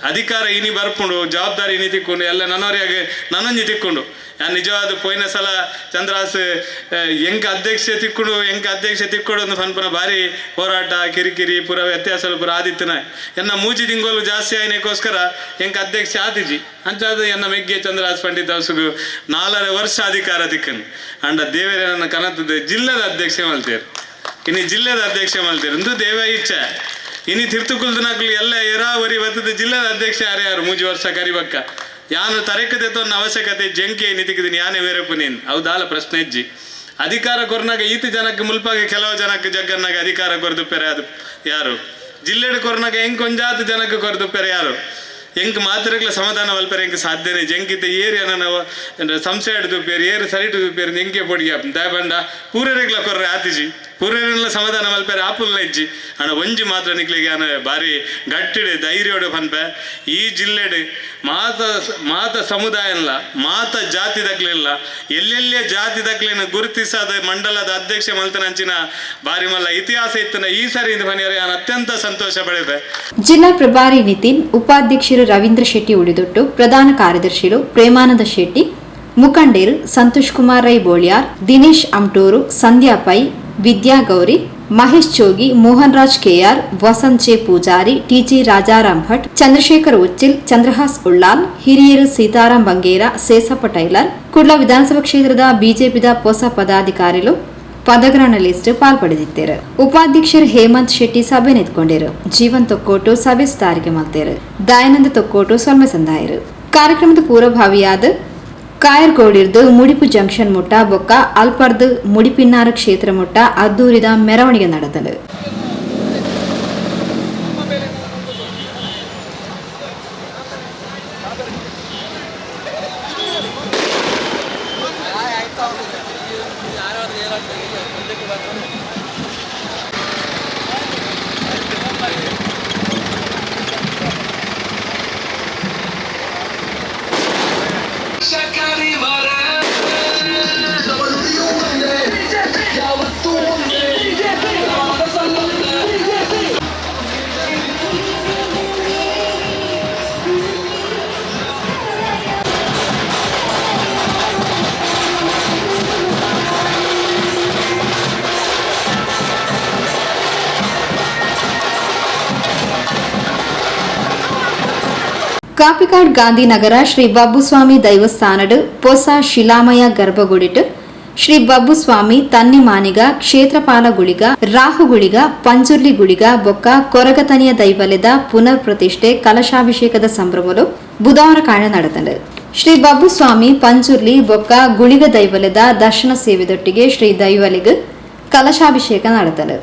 S10: ಅಧಿಕಾರ ಇನಿ ಬರ್ಪುಂಡು ಜವಾಬ್ದಾರಿ ಇನಿ ತಿಕ್ಕೊಂಡು ಎಲ್ಲ ನನ್ನವರಿಯಾಗೆ ನನ್ನೊಂಜಿ ತಿಕ್ಕೊಂಡು ಯಾನ್ ನಿಜವಾದ ಪೋಯಿನ ಸಲ ಚಂದ್ರಾಸ್ ಎಂಕ್ ಅಧ್ಯಕ್ಷ ತಿಕ್ಕೊಂಡು ಎಂಕ್ ಅಧ್ಯಕ್ಷ ತಿಕ್ಕೊಡು ಒಂದು ಪನ್ಪುನ ಭಾರಿ ಹೋರಾಟ ಕಿರಿಕಿರಿ ಪೂರ ವ್ಯತ್ಯಾಸ ಪೂರ ಆದಿತ್ತನ ಎನ್ನ ಮೂಜಿ ತಿಂಗಳು ಜಾಸ್ತಿ ಆಯ್ನಕ್ಕೋಸ್ಕರ ಎಂಕ್ ಅಧ್ಯಕ್ಷ ಆತಿಜಿ ಅಂಚಾದ ಎನ್ನ ಮೆಗ್ಗೆ ಚಂದ್ರಾಸ್ ಪಂಡಿತ್ ಅವಸುಗು 4.5 ವರ್ಷ ಅಧಿಕಾರ ತಿಕ್ಕನು ಅಂಡ ದೇವರೇ ನನ್ನ ಕನತದ ಜಿಲ್ಲೆದ ಅಧ್ಯಕ್ಷ ಮಲ್ತೇರು ಇನ್ನು ಜಿಲ್ಲೆದ ಅಧ್ಯಕ್ಷ ಮಲ್ತೇರು ಇಂದು ದೇವ ಇಚ್ಛೆ ಇನಿ ತಿರ್ತುಕುಲ್ದನಕ್ಲು ಎಲ್ಲ ಎರಾವರಿ ಬತ್ತದ ಜಿಲ್ಲೆದ ಅಧ್ಯಕ್ಷ ಯಾರು 3 ವರ್ಷ ಕರಿಬಕ್ಕ ಯಾನು ತರಕತೆ ತನ್ನ ಅವಶ್ಯಕತೆ ಜಂಕೆ ನಿತಿಕಿದ್ದೀನಿ ಯಾನೇ ಬೇರೆ ಪುನೀನ್ ಹೌದಾಲ ಪ್ರಶ್ನೆ ಇಜ್ಜಿ. ಅಧಿಕಾರ ಕೊರ್ನಾಗ ಈತ ಜನಕ್ಕೆ ಮುಲ್ಪಾಗ ಕೆಲವು ಜನಕ್ಕೆ ಜಗ್ಗನ್ನಾಗ ಅಧಿಕಾರ ಕೊರ್ದುಪ್ಪೆರೆ ಅದು ಯಾರು ಜಿಲ್ಲೆಡ್ ಕೊರ್ನಾಗ ಹೆಂಗ್ ಕೊಂಜಾತ ಜನಕ್ಕೆ ಕೊರ್ದುಪ್ಪೆರೆ ಯಾರು ಎಂಕ್ ಮಾತ್ರಗಳ ಸಮಾಧಾನ ಮಲ್ಪೆರೆ ಎಂಕ್ ಸಾಧ್ಯನೇ ಜಂಕಿತ ಏರಿ ನಾವು ಸಂಶಯ ಹಿಡಿದು ಏರು ಸರಿ ಹಿಡಿದು ಎಂಕೆ ಪೊಡಿಗೆ ದಯಬಂಡ ಪೂರರೆಗ್ಲ ಕೊರ್ರೆ ಆತಿಜಿ ಪೂರರೆಲ್ಲ ಸಮಾಧಾನ ಮಲ್ಪೆರೆ ಆಪುಲ್ಲ ಇಜ್ಜಿ ಅಣ್ಣ ಒಂಜಿ ಮಾತ್ರ ನಿಕ್ಲಿಗೆ ಅನ್ನ ಭಾರಿ ಗಟ್ಟಿಡೆ ಧೈರ್ಯೋಡು ಪನ್ಪೆ ಈ ಜಿಲ್ಲೆಡು ಮಾತ ಮಾತ ಸಮುದಾಯ ಅಲ್ಲ ಮಾತ ಜಾತಿ ದಕ್ಲಿಲ್ಲ ಎಲ್ಲೆಲ್ಲೇ ಜಾತಿ ದಕ್ಲಿನ ಗುರುತಿಸಾದ ಮಂಡಲದ ಅಧ್ಯಕ್ಷ ಮಲ್ತನಂಚಿನ ಭಾರಿ ಮಲ್ಲ ಇತಿಹಾಸ ಇತ್ತನ ಈ ಸರಿ ಇಂದು ಬನ್ನಿಯರೆ ನಾನು ಅತ್ಯಂತ ಸಂತೋಷ ಪಡೆದೆ.
S4: ಜಿಲ್ಲಾ ಪ್ರಭಾರಿ ನಿತಿನ್, ಉಪಾಧ್ಯಕ್ಷರು ರವೀಂದ್ರ ಶೆಟ್ಟಿ ಉಳಿದೊಟ್ಟು, ಪ್ರಧಾನ ಕಾರ್ಯದರ್ಶಿಗಳು ಪ್ರೇಮಾನಂದ ಶೆಟ್ಟಿ, ಮುಖಂಡರು Santosh Kumar Rai Boliyar, Dinesh Amturu, Sandhya Pai, Vidya Gowri, Mahesh Chogi, Mohan Raj KR, Vasanth J Poojary, TG Rajaram Bhat, Chandrashekar Uchil, Chandrahas Ullal, ಹಿರಿಯರು ಸೀತಾರಾಮ್ ಬಂಗೇರ, ಸೇಸಪ್ಪ ಟೈಲರ್, ಕುಡ್ಲ ವಿಧಾನಸಭಾ ಕ್ಷೇತ್ರದ ಬಿಜೆಪಿದ ಹೊಸ ಪದಾಧಿಕಾರಿಗಳು ಪದಗ್ರಹಣ ಲಿಸ್ಟ್ ಪಾಲ್ಪಡೆದಿದ್ದಾರೆ. ಉಪಾಧ್ಯಕ್ಷರು ಹೇಮಂತ್ ಶೆಟ್ಟಿ ಸಭೆ ನಿಂತ್ಕೊಂಡಿರು. ಜೀವನ್ ತೊಕ್ಕೋಟು ಸಭೆ ಸುಧಾರಿಕೆ ಮಲ್ತೇರು. ದಯಾನಂದ ತೊಕ್ಕೋಟು ಸೊಲ್ಮೆ ಸಂದಾಯರು. ಕಾರ್ಯಕ್ರಮದ ಪೂರ್ವಭಾವಿಯಾದ ಕಾಯರ್ಗೋಡಿರ್ದು ಮುಡಿಪು ಜಂಕ್ಷನ್ ಮುಟ್ಟ ಬೊಕ್ಕ ಅಲ್ಪರ್ದು ಮುಡಿಪಿನ್ನಾರ ಕ್ಷೇತ್ರ ಮುಟ್ಟ ಅದ್ದೂರಿದ ಮೆರವಣಿಗೆ ನಡೆದಳು. ಕಾಪಿಕಾಡ್ ಗಾಂಧಿನಗರ ಶ್ರೀ ಬಬ್ಬುಸ್ವಾಮಿ ದೈವಸ್ಥಾನಡ್ ಪೊಸ ಶಿಲಾಮಯ ಗರ್ಭಗುಡಿಟ್ ಶ್ರೀ ಬಬ್ಬುಸ್ವಾಮಿ ತನ್ನಿಮಾನಿಗ ಕ್ಷೇತ್ರಪಾಲ ಗುಳಿಗ ರಾಹುಗುಳಿಗ ಪಂಜುರ್ಲಿ ಗುಳಿಗ ಬೊಕ್ಕ ಕೊರಗತನಿಯ ದೈವಲೆದ ಪುನರ್ ಪ್ರತಿಷ್ಠೆ ಕಲಶಾಭಿಷೇಕದ ಸಂಭ್ರಮಲು ಬುಧವಾರ ಕಾಣ ನಡೆತಂಡು. ಶ್ರೀ ಬಬ್ಬುಸ್ವಾಮಿ ಪಂಜುರ್ಲಿ ಬೊಕ್ಕ ಗುಳಿಗ ದೈವಲೆದ ದರ್ಶನ ಸೇವೆದೊಟ್ಟಿಗೆ ಶ್ರೀ ದೈವಲಿಗ್ ಕಲಶಾಭಿಷೇಕ ನಡೆತಂಡು.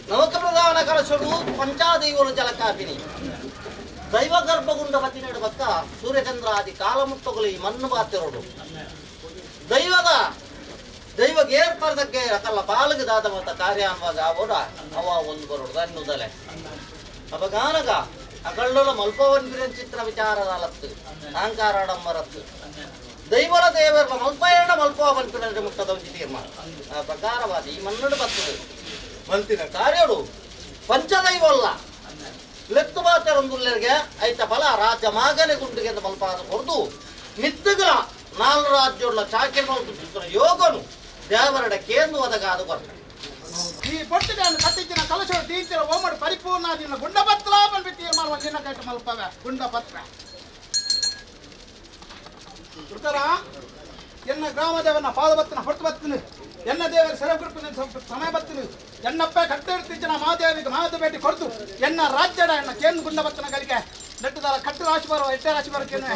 S8: ನವಕಪ್ರಧಾನ ಕಲಶಡು ಪಂಚಾದೈವರು ಜಲಕಾಪಿನಿ ದೈವ ಗರ್ಭಗುಂಡ ಬತ್ತಿನಡು ಬಕ್ಕ ಸೂರ್ಯಚಂದ್ರಾದಿ ಕಾಲಮುಟ್ಟುಗಳು ಈ ಮಣ್ಣು ಬಾತಿರೋಡು ದೈವದ ದೈವ ಗೇರ್ಪರ್ದಕ್ಕೆ ರಕಲ್ಲ ಪಾಲಿಗೆ ದಾದ ಮತ್ತ ಕಾರ್ಯಾನ್ವಾಗ ಆವೋಡ ಅವ ಒಂದು ಬರೋಡು ಅನ್ನುದಲೆ ಅಪಗಾನಗ ಅಕಳ್ಳೊಲ ಮಲ್ಪವನ್ ಚಿತ್ರ ವಿಚಾರದ ಅಲತ್ತು ಅಹಂಕಾರಾಡಮ್ಮರತ್ತು ದೈವರ ದೇವರ ಮಲ್ಪಯಣ ಮಲ್ಪವನ್ ಪಿರಂಚ ಮುಟ್ಟದ ಒಂಜಿ ತೀರ್ಮಾನ ಆ ಪ್ರಕಾರವಾದ ಈ ಮಣ್ಣು ಬರ್ತದೆ ಮಲ್ತಿನ ಕಾರ್ಯಡು ಪಂಚದೈವಲ್ಲ ಲೆತ್ತು ಮಾತರೊಂದುಲ್ಲೆರ್ಗೆ ಐತ ಫಲ ರಾಜ್ಯ ಮಾಗನೆ ಗುಂಡಿಗೆ ಮಲ್ಪಾದ ಹೊರದು ಮಿತ್ತುಗಳ ನಾಲ್ ರಾಜ್ಯೋಡ್ಲ ಚಾಕಿ ಮಲ್ಪು ಯೋಗನು ದೇವರಡ ಕೇಂದ್ರ ಒದಗಾದು ಕೊರ್ತ
S11: ಈ ಪೊಟ್ಟಿನ ಕಟ್ಟಿದ್ದಿನ ಕಲಶ ದೀಂತಿನ ಓಮಡು ಪರಿಪೂರ್ಣ ದಿನ ಗುಂಡಪತ್ರ ಬಂದು ತೀರ್ಮಾನ ಒಂದಿನ ಕಟ್ಟು ಮಲ್ಪವೆ ಗುಂಡಪತ್ರ ಋತರ ಎನ್ನ ಗ್ರಾಮದೇವನ ಪಾದಬತ್ತನ ಹೊರತು ಬತ್ತಿನ ಎನ್ನ ದೇವರ ಸೆರಗುರುಪಿನ ಸಮಯ ಬತ್ತಿನ ಎನ್ನಪ್ಪ ಕಟ್ಟಿರ್ತಿಜ್ಜನ ಮಹಾದೇವಿಗೆ ಮಹಾದೇವ ಭೇಟಿ ಕೊಡ್ತು ಎನ್ನ ರಾಜ್ಯಡ ಎನ್ನ ಕೇಂದ್ರ ಗುಂಡಬತ್ತನ ಗಳಿಗೆ ನೆಟ್ಟದಾರ ಕಟ್ಟು ರಾಶಿ ಬರುವ ಎಟ್ಟೆ ರಾಶಿ ಬರೋಕೇನೆ.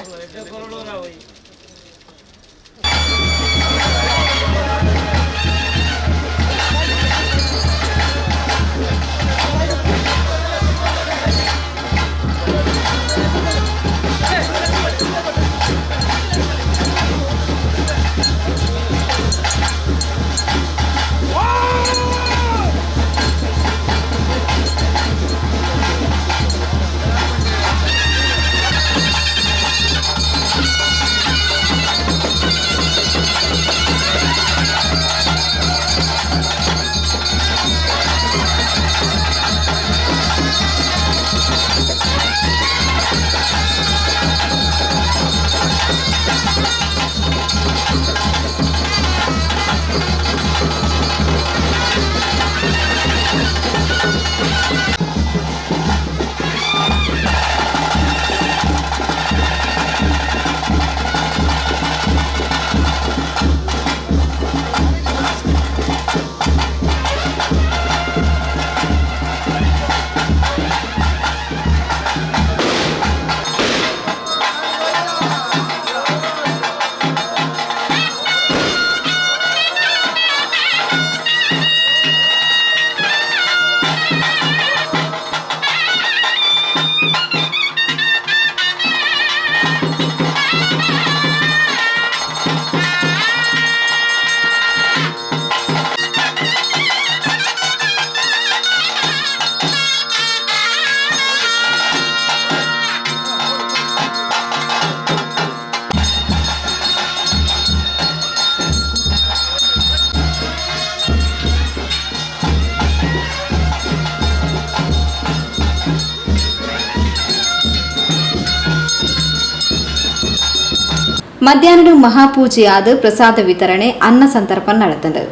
S4: ಮಧ್ಯಾಹ್ನ ಮಹಾಪೂಜೆಯಾದ ಪ್ರಸಾದ ವಿತರಣೆ ಅನ್ನ ಸಂತರ್ಪಣೆ ನಡೆತಂಡು.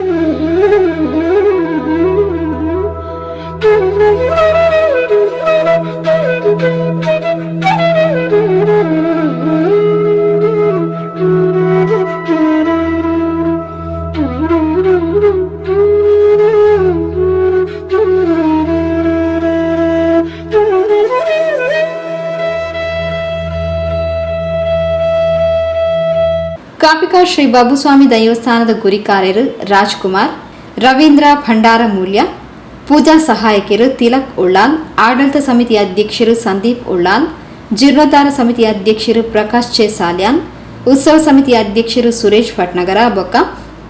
S4: ಕಾಪಿಕಾ ಶ್ರೀ ಬಾಬುಸ್ವಾಮಿ ದೇವಸ್ಥಾನದ ಗುರಿಕಾರ್ಯರು ರಾಜ್ಕುಮಾರ್, ರವೀಂದ್ರ ಭಂಡಾರ ಮೂಲ್ಯ, ಪೂಜಾ ಸಹಾಯಕರು ತಿಲಕ್ ಉಳ್ಳಾಲ್, ಆಡಳಿತ ಸಮಿತಿ ಅಧ್ಯಕ್ಷರು ಸಂದೀಪ್ ಉಳ್ಳಾಲ್, ಜೀರ್ಣೋದ್ಧಾರ ಸಮಿತಿ ಅಧ್ಯಕ್ಷರು ಪ್ರಕಾಶ್ ಚೆ ಸಾಲ್ಯಾನ್, ಉತ್ಸವ ಸಮಿತಿ ಅಧ್ಯಕ್ಷರು ಸುರೇಶ್ ಭಟ್ನಗರ ಬೊಕ್ಕ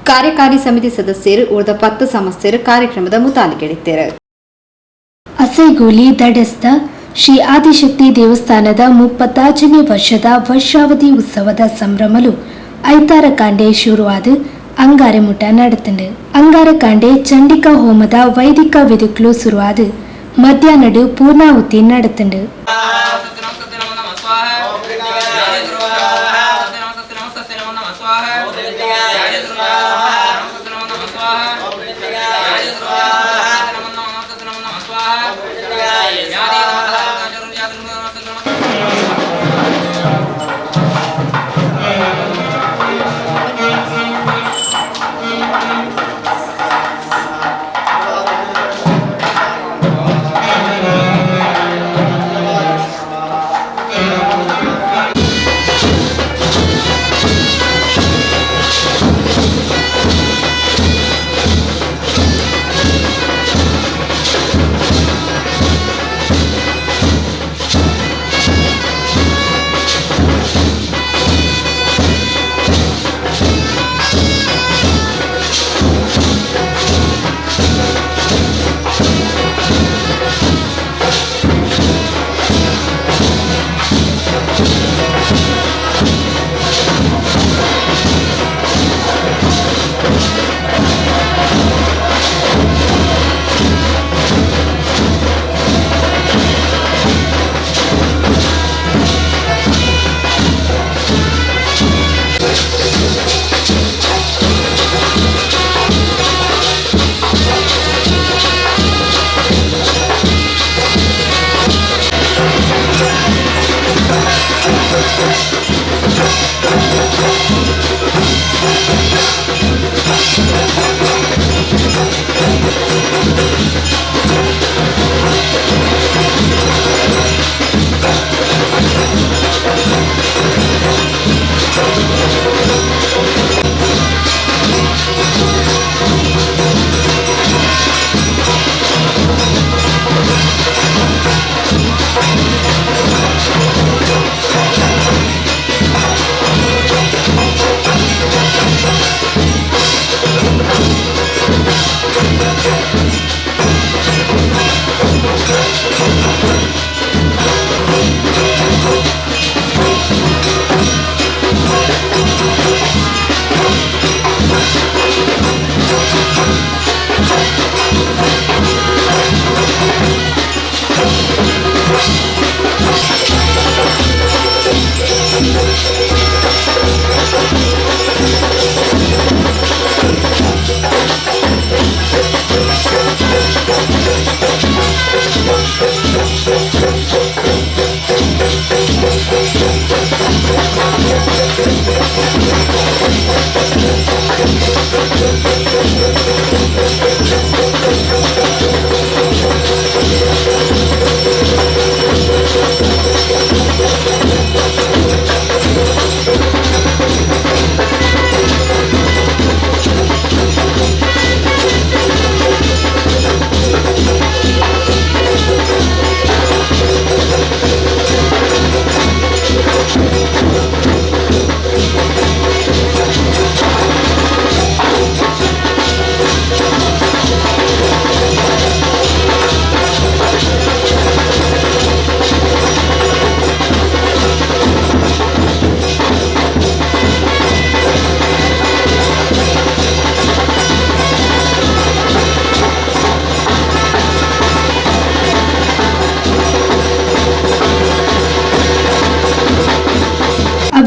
S4: ಕಾರ್ಯಕಾರಿ ಸಮಿತಿ ಸದಸ್ಯರು ಉಳಿದ 10 ಸಮಸ್ಯರು ಕಾರ್ಯಕ್ರಮದ ಮುತಾಲಿಕೆಡಿದ್ದಾರೆ.
S2: ಅಸೈಗೋಲಿ ದಡಸ್ಥ ಶ್ರೀ ಆದಿಶಕ್ತಿ ದೇವಸ್ಥಾನದ 35ನೇ ವರ್ಷದ ವರ್ಷಾವಧಿ ಉತ್ಸವದ ಸಂಭ್ರಮಲು ಐತಾರ ಕಾಂಡೆ ಶುರುವಾದ ಅಂಗಾರೆ ಮುಟ ನಡೆತಂಡು. ಅಂಗಾರ ಕಾಂಡೆ ಚಂಡಿಕಾ ಹೋಮದ ವೈದಿಕ ವಿಧಿಕ್ಲು ಶುರುವಾದ ಮಧ್ಯಾಹ್ನಡು ಪೂರ್ಣಾಹುತಿ ನಡೆತಂಡು.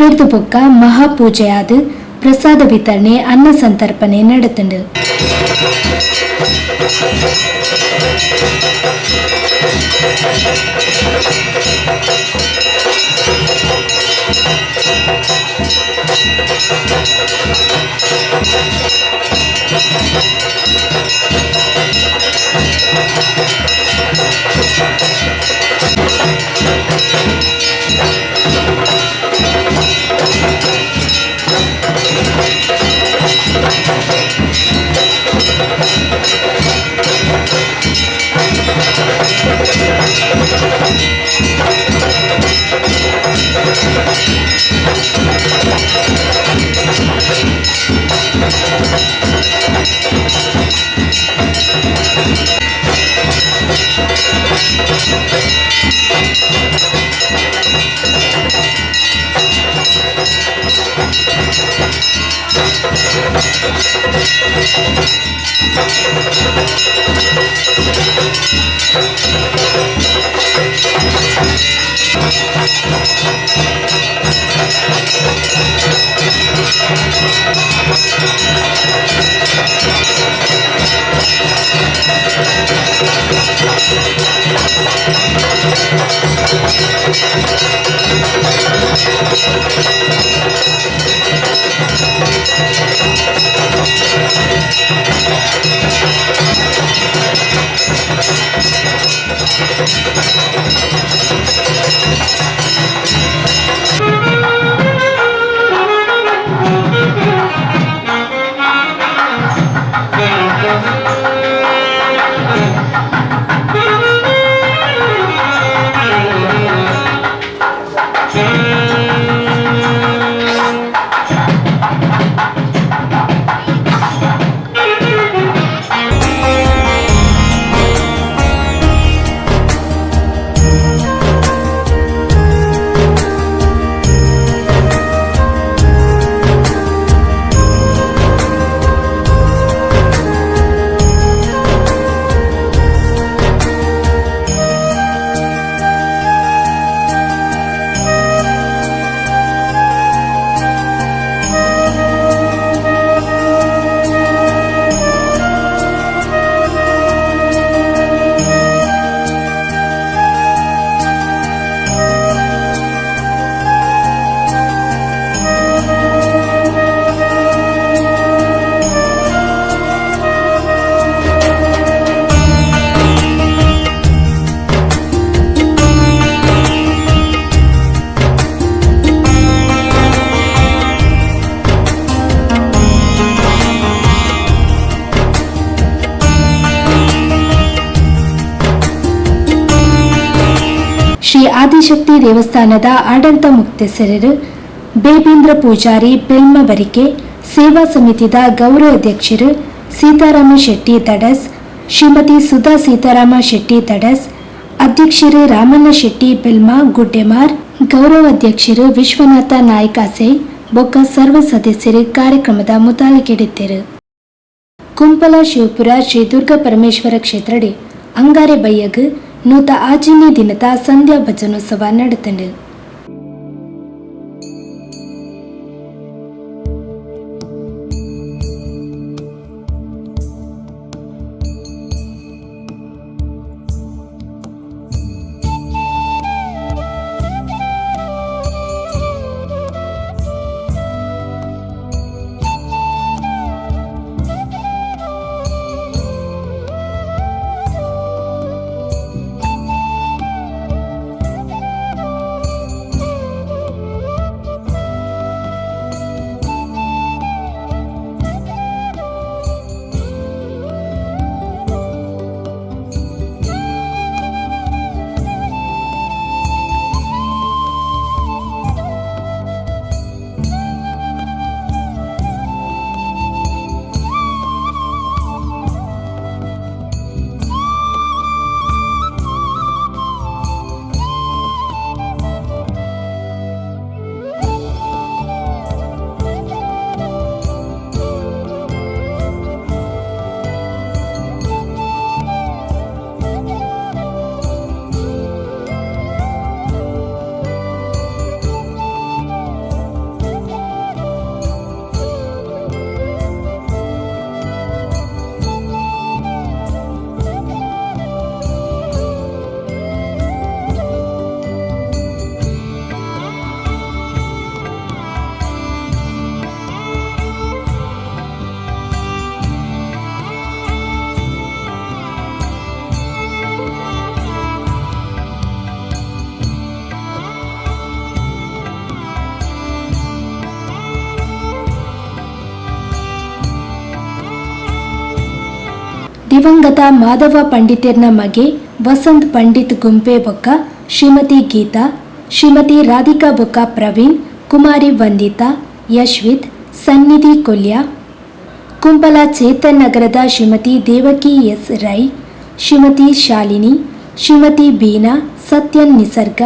S2: ಅವೆರ್ದು ಬೊಕ್ಕ ಮಹಾಪೂಜೆಯಾದ್ ಪ್ರಸಾದ ವಿತರಣೆ ಅನ್ನ ಸಂತರ್ಪಣೆ ನಡೆತಂಡು. ಶ್ರೀ ಆದಿಶಕ್ತಿ ದೇವಸ್ಥಾನದ ಆಡಳಿತ ಮುಕ್ತೇಸರರು ಬೇಬೀಂದ್ರ ಪೂಜಾರಿ ಬೆಲ್ಮಬರಿಕೆ, ಸೇವಾ ಸಮಿತಿದ ಗೌರವ ಅಧ್ಯಕ್ಷರು ಸೀತಾರಾಮ ಶೆಟ್ಟಿ ತಡಸ್, ಶ್ರೀಮತಿ ಸುಧಾ ಸೀತಾರಾಮ ಶೆಟ್ಟಿ ತಡಸ್, ಅಧ್ಯಕ್ಷರು ರಾಮಣ್ಣ ಶೆಟ್ಟಿ ಬೆಲ್ಮಾ ಗುಡ್ಡೆಮಾರ್, ಗೌರವ ಅಧ್ಯಕ್ಷರು ವಿಶ್ವನಾಥ ನಾಯ್ಕಾಸೆ ಬೊಕ್ಕ ಸರ್ವ ಸದಸ್ಯರು ಕಾರ್ಯಕ್ರಮದ ಮುತಾಲಿಕೆಡಿದ್ದರು. ಕುಂಪಲ ಶಿವಪುರ ಶ್ರೀ ದುರ್ಗಾ ಪರಮೇಶ್ವರ ಕ್ಷೇತ್ರಡೆ ಅಂಗಾರೆ ಬಯ್ಯಗ್ 106ನೇ ದಿನದ ಸಂಧ್ಯಾ ಭಜನೋತ್ಸವ ನಡೆತಂಡು. ದಿವಂಗತ ಮಾಧವ ಪಂಡಿತೆರ್ನ ಮಗೆ ವಸಂತ್ ಪಂಡಿತ್ ಗುಂಪೆ ಬೊಕ್ಕ ಶ್ರೀಮತಿ ಗೀತಾ, ಶ್ರೀಮತಿ ರಾಧಿಕಾ ಬೊಕ್ಕ ಪ್ರವೀಣ್, ಕುಮಾರಿ ವಂದಿತಾ, ಯಶ್ವಿತ್, ಸನ್ನಿಧಿ ಕೊಲ್ಯ, ಕುಂಬಲ ಚೇತನ್ ನಗರದ ಶ್ರೀಮತಿ ದೇವಕಿ ಎಸ್ ರೈ, ಶ್ರೀಮತಿ ಶಾಲಿನಿ, ಶ್ರೀಮತಿ ಬೀನಾ, ಸತ್ಯನ್ ನಿಸರ್ಗ,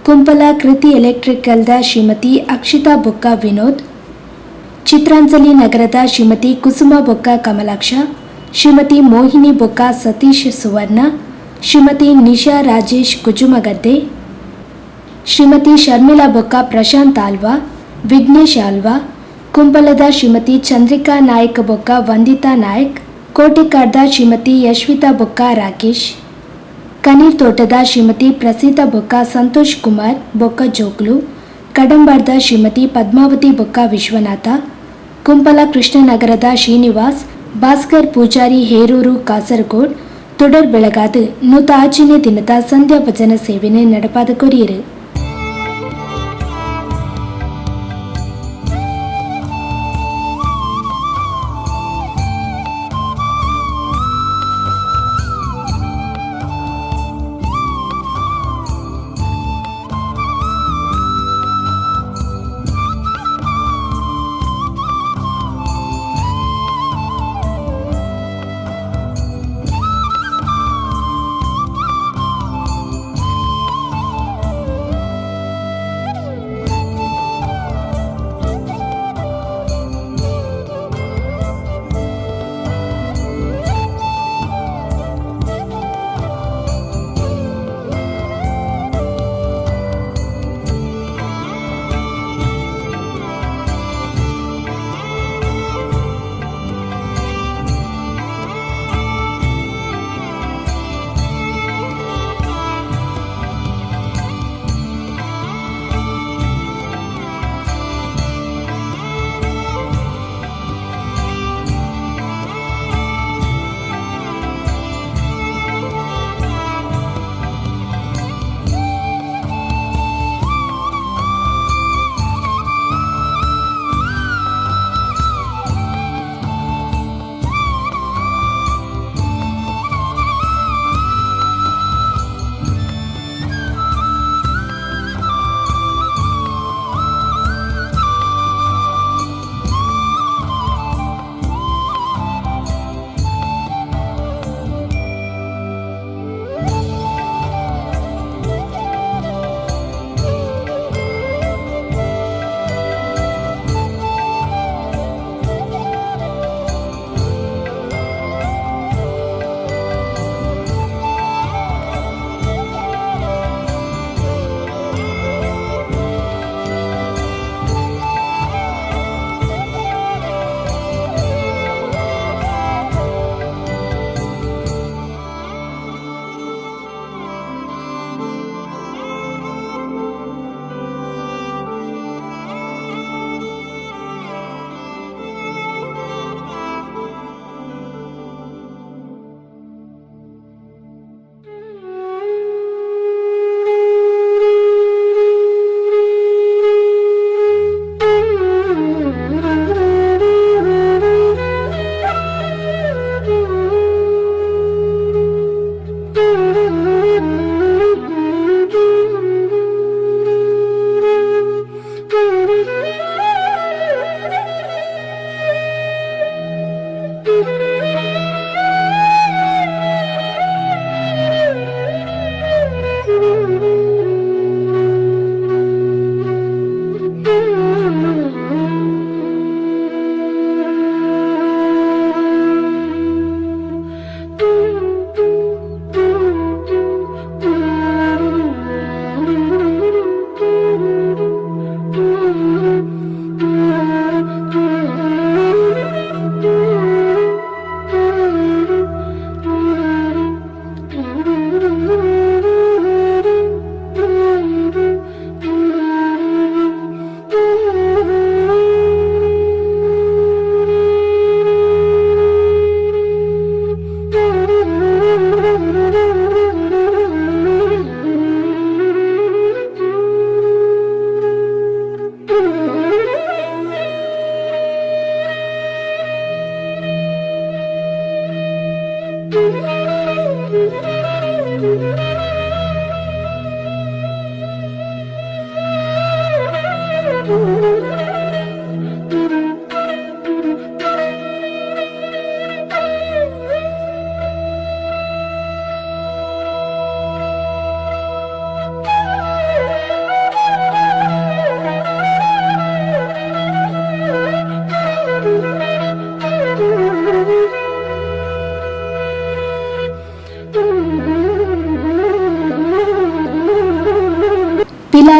S2: ಕುಂಪಲ ಕೃತಿ ಎಲೆಕ್ಟ್ರಿಕಲ್ದ ಶ್ರೀಮತಿ ಅಕ್ಷಿತಾ ಬೊಕ್ಕ ವಿನೋದ್, ಚಿತ್ರಾಂಜಲಿ ನಗರದ ಶ್ರೀಮತಿ ಕುಸುಮ ಬೊಕ್ಕ ಕಮಲಾಕ್ಷ, ಶ್ರೀಮತಿ ಮೋಹಿನಿ ಬೊಕ್ಕ ಸತೀಶ್ ಸುವರ್ಣ, ಶ್ರೀಮತಿ ನಿಶಾ ರಾಜೇಶ್ ಕುಜುಮಗದ್ದೆ, ಶ್ರೀಮತಿ ಶರ್ಮಿಳಾ ಬೊಕ್ಕ ಪ್ರಶಾಂತ್ ಆಲ್ವಾ, ವಿಘ್ನೇಶ್ ಆಲ್ವಾ, ಕುಂಬಲದ ಶ್ರೀಮತಿ ಚಂದ್ರಿಕಾ ನಾಯಕ್ ಬೊಕ್ಕ ವಂದಿತಾ ನಾಯಕ್, ಕೋಟಿಕಾಡ್ದ ಶ್ರೀಮತಿ ಯಶ್ವಿತಾ ಬೊಕ್ಕ ರಾಕೇಶ್, ಕನೀರ್ ತೋಟದ ಶ್ರೀಮತಿ ಪ್ರಸೀತಾ ಬೊಕ್ಕ ಸಂತೋಷ್ ಕುಮಾರ್ ಬೊಕ್ಕ ಜೋಕ್ಲು, ಕಡಂಬಾರ್ದ ಶ್ರೀಮತಿ ಪದ್ಮಾವತಿ ಬೊಕ್ಕ ವಿಶ್ವನಾಥ, ಕುಂಪಲ ಕೃಷ್ಣನಗರದ ಶ್ರೀನಿವಾಸ್, ಭಾಸ್ಕರ್ ಪೂಜಾರಿ ಹೇರೂರು ಕಾಸರಗೋಡ್, ತುಡರ್ ಬೆಳಗಾದು ನೂತ ಆಚಿನೇ ದಿನದ ಸಂಧ್ಯಾ ಭಜನ ಸೇವೆನೆ நடப்பாத ಕೊರಿಯರು.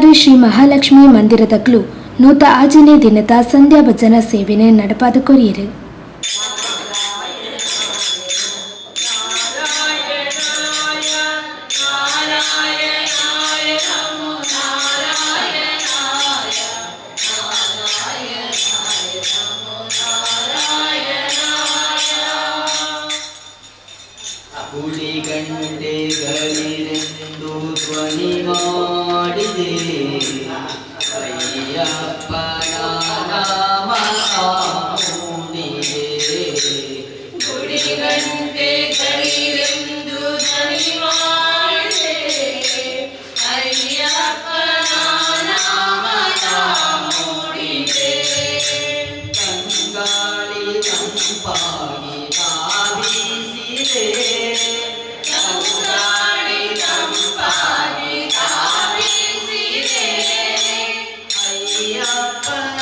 S2: Pejawar Shri Mahalakshmi ಮಂದಿರದಕ್ಲು 106ನೇ ದಿನದ ಸಂಧ್ಯಾ ಭಜನಾ ಸೇವೆನೆ ನಡಪಾದ ಕೊರಿಯರು.
S12: ಗುಡಿಗಂಟೆಗಳಿರೆಂದು ಧ್ವನಿ ಮಾಡಿದೆ ಅಯ್ಯಪ್ಪನ ನಾಮ ಮೂಡಿದೆ. ಗುಡಿಗಂಟೆಗಳಿರೆಂದು ಧ್ವನಿ ಮಾಡಿದೆ ಅಯ್ಯಪ್ಪನ ನಾಮ ಮೂಡಿದೆ. ತಂಗಾಳಿ ತಂಪಾಗಿ ತಾವಿಸಿದೆ, ತಂಗಾಳಿ ತಂಪಾಗಿ ತಾವಿಸಿದೆ. ಅಯ್ಯಪ್ಪನ